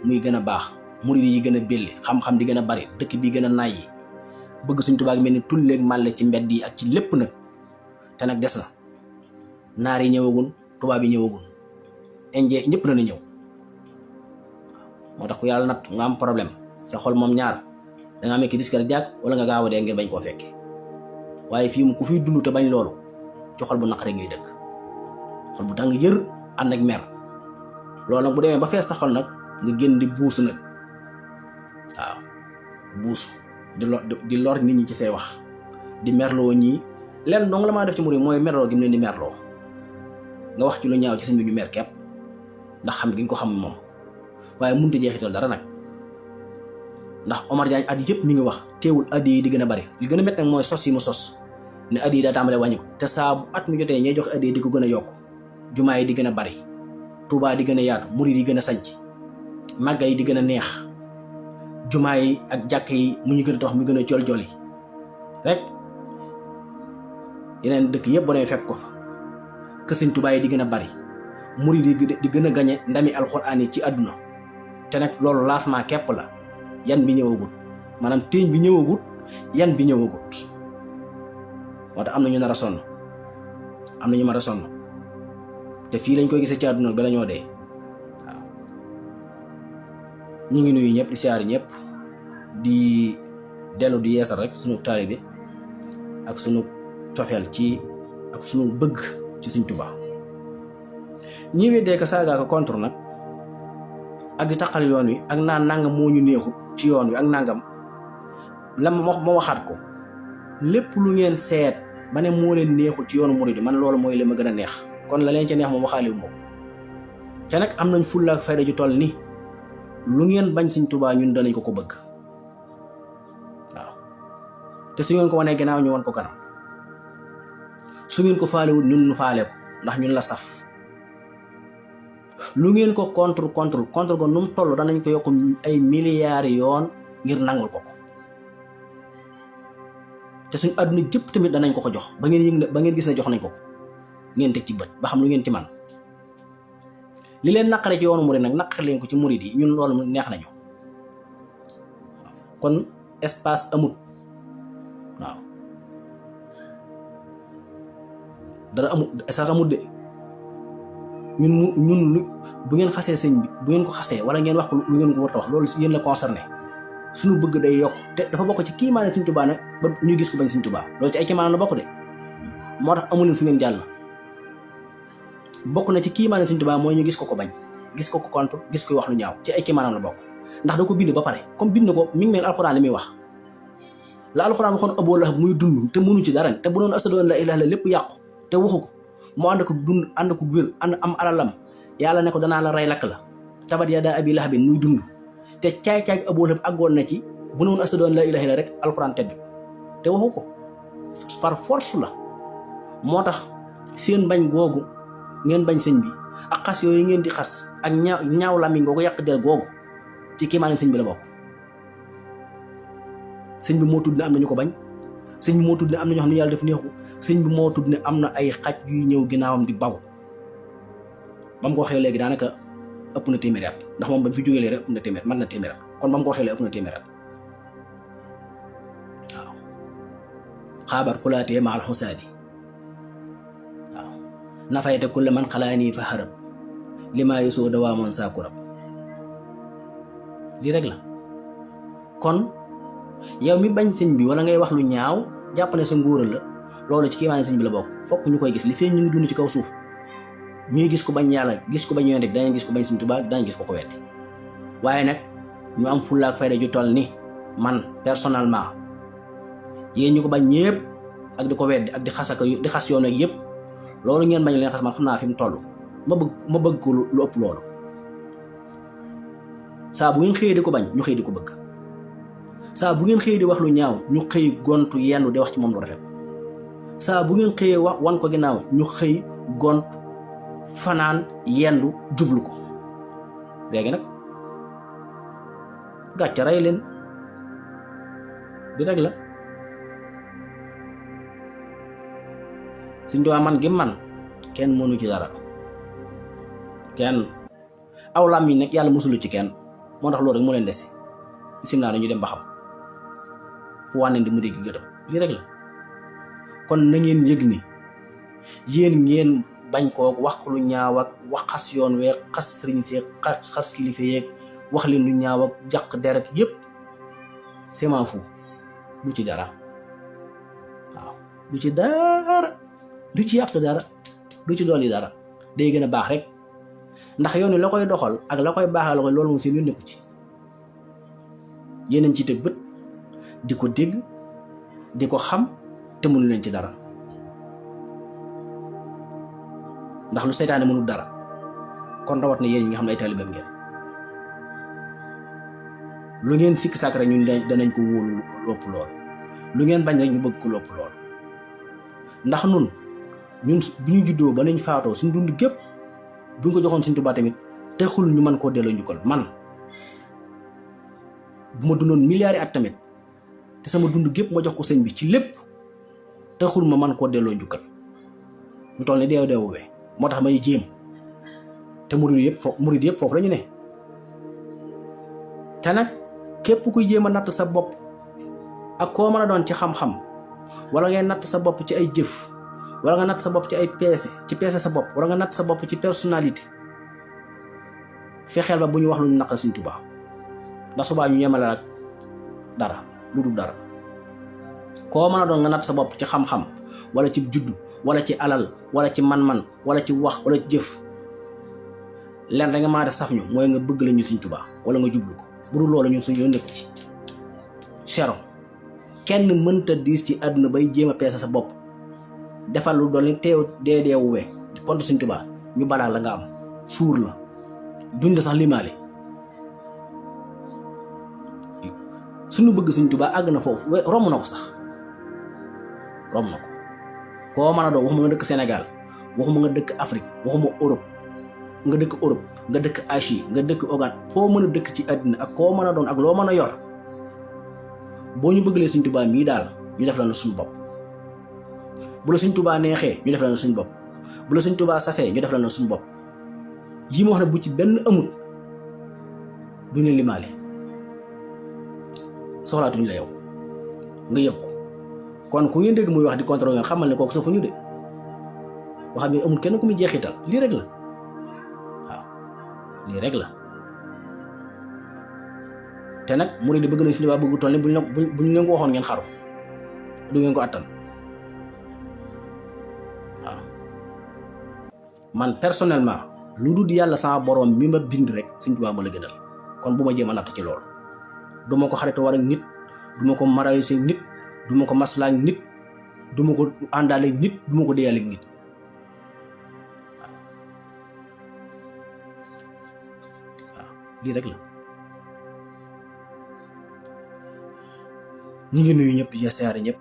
muy gën a baax, murid yi gën a belli, xam-xam di gën a bari, dëkk bi gën a nayi, bëgg Sëñ Tuubaa mel ni tulleeg màlle ci mbedd yi ak ci lépp nag. te nag des na, naar yi ñëwagun, tubaab yi ñëwagun, indien ñëpp dana ñëw. moo tax ku yàlla natt nga am problème sa xol moom ñaar, da nga amee ki disque cardiaque wala nga gaaw a dee ngir bañ koo fekke. waaye fii mu ku fiy dund te bañ loolu ci xol bu naqaree ngay dëkk, xol bu tàng jër ànd ak mer. loolu nag bu demee ba fees sa xol nag nga génn di buusu nag, waaw buusu di lor nit ñi ci say wax, di merloo ñii. lenn dong la maa def ci murid mooy merloo gi mu leen di merloo, nga wax ci lu ñaaw ci sëñ bi ñu mer kepp ndax xam gi nga ko xam moom, waaye mënut a jeexital dara nag. ndax Omar Diagne at yëpp mi ngi wax, teewul addi yi di gën a bari. li gën a métti nag mooy sos yi mu sos ne addi yi daa tàmbalee wàññi ko, te saa bu at mi jotee ñay joxe addi yi di ko gën a yokk, jumaa yi di gën a bari, Tuubaa di gën a yaatu, murid yi gën a sanc, màgga yi di gën a neex, jumaa yi ak jàkk yi mu ñu gën a tax mu gën a jol-joli rek. yeneen dëkk yëpp boo demee fekk ko fa, kër Sëñ Tuubaa yi di gën a bari, murid yi di gën a gañe ndami alxuraan yi ci àdduna. te nag loolu lancement képp la, yan bi ñëwagut, maanaam téeñ bi ñëwagut, yan bi ñëwagut. moo tax am na ñu nar a sonn, am na ñu mar a sonn, te fii lañ koy gisee ci àdduna ba la ñoo dee. waaw ñu ngi nuyu ñëpp di siyaari ñëpp, di dellu di yeesal rek sunu taalibe ak sunu cofeel ci ak sunu bëgg ci Sëñ Tuubaa. ñi weddee ko saaga ko contre nag ak di taqal yoon wi ak naan nangam moo ñu neexut ci yoon wi ak nangam la ma waxaat ko, lépp lu ngeen seet ba ne moo leen neexut ci yoonu murid man loolu mooy li ma gën a neex. kon la leen ca neex moom waxaale wu ma ko. te nag am nañ fulla ak fayda ju toll ni lu ngeen bañ Sëñ Tuubaa ñun danañ ko bëgg. waaw te su ngeen ko wanee gannaaw ñu wan ko kanam, su ngeen ko faalewul ñun ñu faale ko ndax ñun la saf. lu ngeen ko contre ko nu mu toll danañ ko yokk ay milliards yoon ngir nangul ko. te suñu àdduna jëpp tamit danañ ko ko jox ba ngeen yëg ba ngeen gis ne jox nañ ko ngeen teg ci bët ba xam lu ngeen ci man. li leen naqare ci yoonu murid nag naqare leen ko ci murid yi ñun loolu neex nañu. kon espace amut. waaw dara amut, espace amut de. ñun lu bu ngeen xasee sëñ bi bu ngeen ko xasee wala ngeen wax ko lu ngeen ko war a wax loolu yéen la concerné. suñu bëgg day yokk te dafa bokk ci kiimaane Sëñ Tuubaa nag ba ñu gis ko bañ Sëñ Tuubaa loolu ci ay kiimaane la bokk de. moo tax amu leen fu ngeen jàll. bokk na ci kiimaane Sëñ Tuubaa mooy ñu gis ko bañ, gis ko contre, gis ko wax lu ñaaw ci ay kiimaanam la bokk. ndax da ko bind ba pare comme bind ko mi ngi mel alxuraan li muy wax. la alxuraan waxoon Abu Lahab muy dund te mënu ci dara te bu doon ashhadu an laa ilaaha illallaah lépp yàqu te waxu ko mu ànd ko dund ànd ko wér ànd am alalam yàlla ne ko danaa la rey lakk la tabat yadaa abii lahabin muy dund. te caay-caay Abu Lahab àggoon na ci bu ne woon ashhadu an laa ilaaha illallaah rek alxuraan tebbi ko te waxu ko par force la. moo tax seen bañ googu ngeen bañ sëñ bi ak xas yooyu ngeen di xas ak ñaaw làmmiñ googu yàq der googu ci kiimaane sëñ bi la bokk. sëñ bi moo tudd ne am na ñu ko bañ, sëñ bi moo tudd ne am na ñoo xam ne yàlla def neexu, sëñ bi moo tudd ne am na ay xaj yuy ñëw ginnaawam di baw. ba mu ko waxee léegi daanaka ëpp na téeméeri at ndax moom ba mu fi jógee léegi rek ëpp na téeméer mën na téeméer at kon ba mu ko waxee léegi ëpp na téeméer at. waaw xaabar xulaatee ma al xusaadi waaw nafayte kulle man xalaanii fa xarab limaa yesoo dawaa moon saakurab lii rek la. kon yow mi bañ sëñ bi wala ngay wax lu ñaaw jàpp ne sa ngóora la loolu ci kiimaane sëñ bi la bokk fokk ñu koy gis li fee ñu ngi dund ci kaw suuf ñuy gis ko bañ yàlla gis ko bañ yonent bi dañuy gis ko bañ sëñ Tuubaa dañuy gis ko ko weddi waaye nag ñu am fulla ak fayda ju toll ni man personnellement yéen ñu ko bañ ñëpp ak di ko weddi ak di xas yoon ak yëpp loolu ngeen bañ leen xas man xam naa fi mu toll ma bëgg ko lu ëpp loolu. saa bu ngeen xëyee di ko bañ ñu xëy di ko bëgg saa bu ngeen xëyee di wax lu ñaaw ñu xëy gontu yenn di wax ci moom lu rafet saa bu ngeen xëyee wax wan ko ginnaaw ñu xëy gont fanaan yendu jublu ko. léegi nag gàcce rey leen di rek la. Sëñ Tuubaa man gi man kenn mënu ci dara kenn aw lam yi nag yàlla musulu ci kenn moo tax loolu rek moo leen dese bisimilah dañu dem ba xam fu wànneen di mu dégg gëtam lii rek la. kon na ngeen yëg ni yéen ngeen bañ koo wax lu ñaaw ak wax xas yoon weeg xas sëriñ seeg xas kilifa yeeg wax leen lu ñaaw ak jàq deret yépp c'est m'en fout du ci dara waaw du ci dara du ci yàq dara du ci dolli dara day gën a baax rek ndax yoon wi la koy doxal ak la koy baaxal la koy loolu moom seen yoon nekku ci yéen a ci teg bët di ko dégg di ko xam te mënu leen ci dara ndax lu seytaane mënul dara kon rawat na yéen ñi nga xam ne ay taalibeem ngeen lu ngeen sikk sàkk rek ñun danañ ko wóolu lopp lool lu ngeen bañ rek ñu bëgg ko lopp lool ndax ñun bu ñu juddoo ba nañ faatoo suñ dund gépp bu ñu ko joxoon Sëñ Tuubaa tamit texul ñu mën koo delloo njukkal man bu ma dundoon milliards at tamit te sama dund gépp ma jox ko sëñ bi ci lépp texul ma mën koo delloo njukkal lu toll ni deewu we moo tax may jéem te murid yëpp foofu la ñu ne. te nag képp kuy jéem a natt sa bopp ak koo mën a doon ci xam-xam wala ngay natt sa bopp ci ay jëf wala nga natt sa bopp ci ay peese sa bopp wala nga natt sa bopp ci personnalité fexeel ba bu ñu wax lu ñu naqal Sëñ Tuubaa ndax subaa ñu yemale ak dara lu dul dara. koo mën a doon nga natt sa bopp ci xam-xam wala ci juddu wala ci alal wala ci man-man wala ci wax wala ci jëf len da nga maa def saf ñu mooy nga bëgg la ñu Sëñ Tuubaa wala nga jublu ko bu dul loolu ñun suñu yoon nekku ci sero kenn mënta diis ci àdduna bay jéem a peese sa bopp defal lu doon teew deewu we contre Sëñ Tuubaa ñu balaa la nga am suur la duñ la sax limaale suñu bëgg Sëñ Tuubaa àgg na foofu romb na ko sax romb na ko koo mën a doon waxuma nga dëkk Sénégal waxuma nga dëkk Afrique waxuma Europe nga dëkk Europe nga dëkk Asie nga dëkk Ogan foo mën a dëkk ci àddina ak koo mën a doon ak loo mën a yor boo ñu bëggalee Sëñ Tuubaa mii daal ñu def la na suñu bopp bu la Sëñ Tuubaa neexee ñu def la na suñu bopp bu la Sëñ Tuubaa safee ñu def la na suñu bopp yi ma wax ne bu ci benn amut duñ leen limaale soxlaatuñ la yow nga yëg ko kon ku ngeen dégg muy wax di contrôler nga xamal ne kooku safuñu de wax bi amul kenn ku muy jeexital lii rek la waaw lii rek la te nag murid di bëgg na Sëñ Tuubaa bëggu toll ni buñ leen ko waxoon ngeen xaru du ngeen ko attan waaw man personnellement lu dul yàlla sama borom mi ma bind rek Sëñ Tuubaa ma la gënal kon bu ma jéem a natt ci loolu du ma ko xaritoo war ak nit du ma ko marayse nit du ma ko maslaak nit du ma ko àndaale nit du ma ko déyaale nit waaw lii rek la ñu ngi nuyu ñëpp di siyaare ñëpp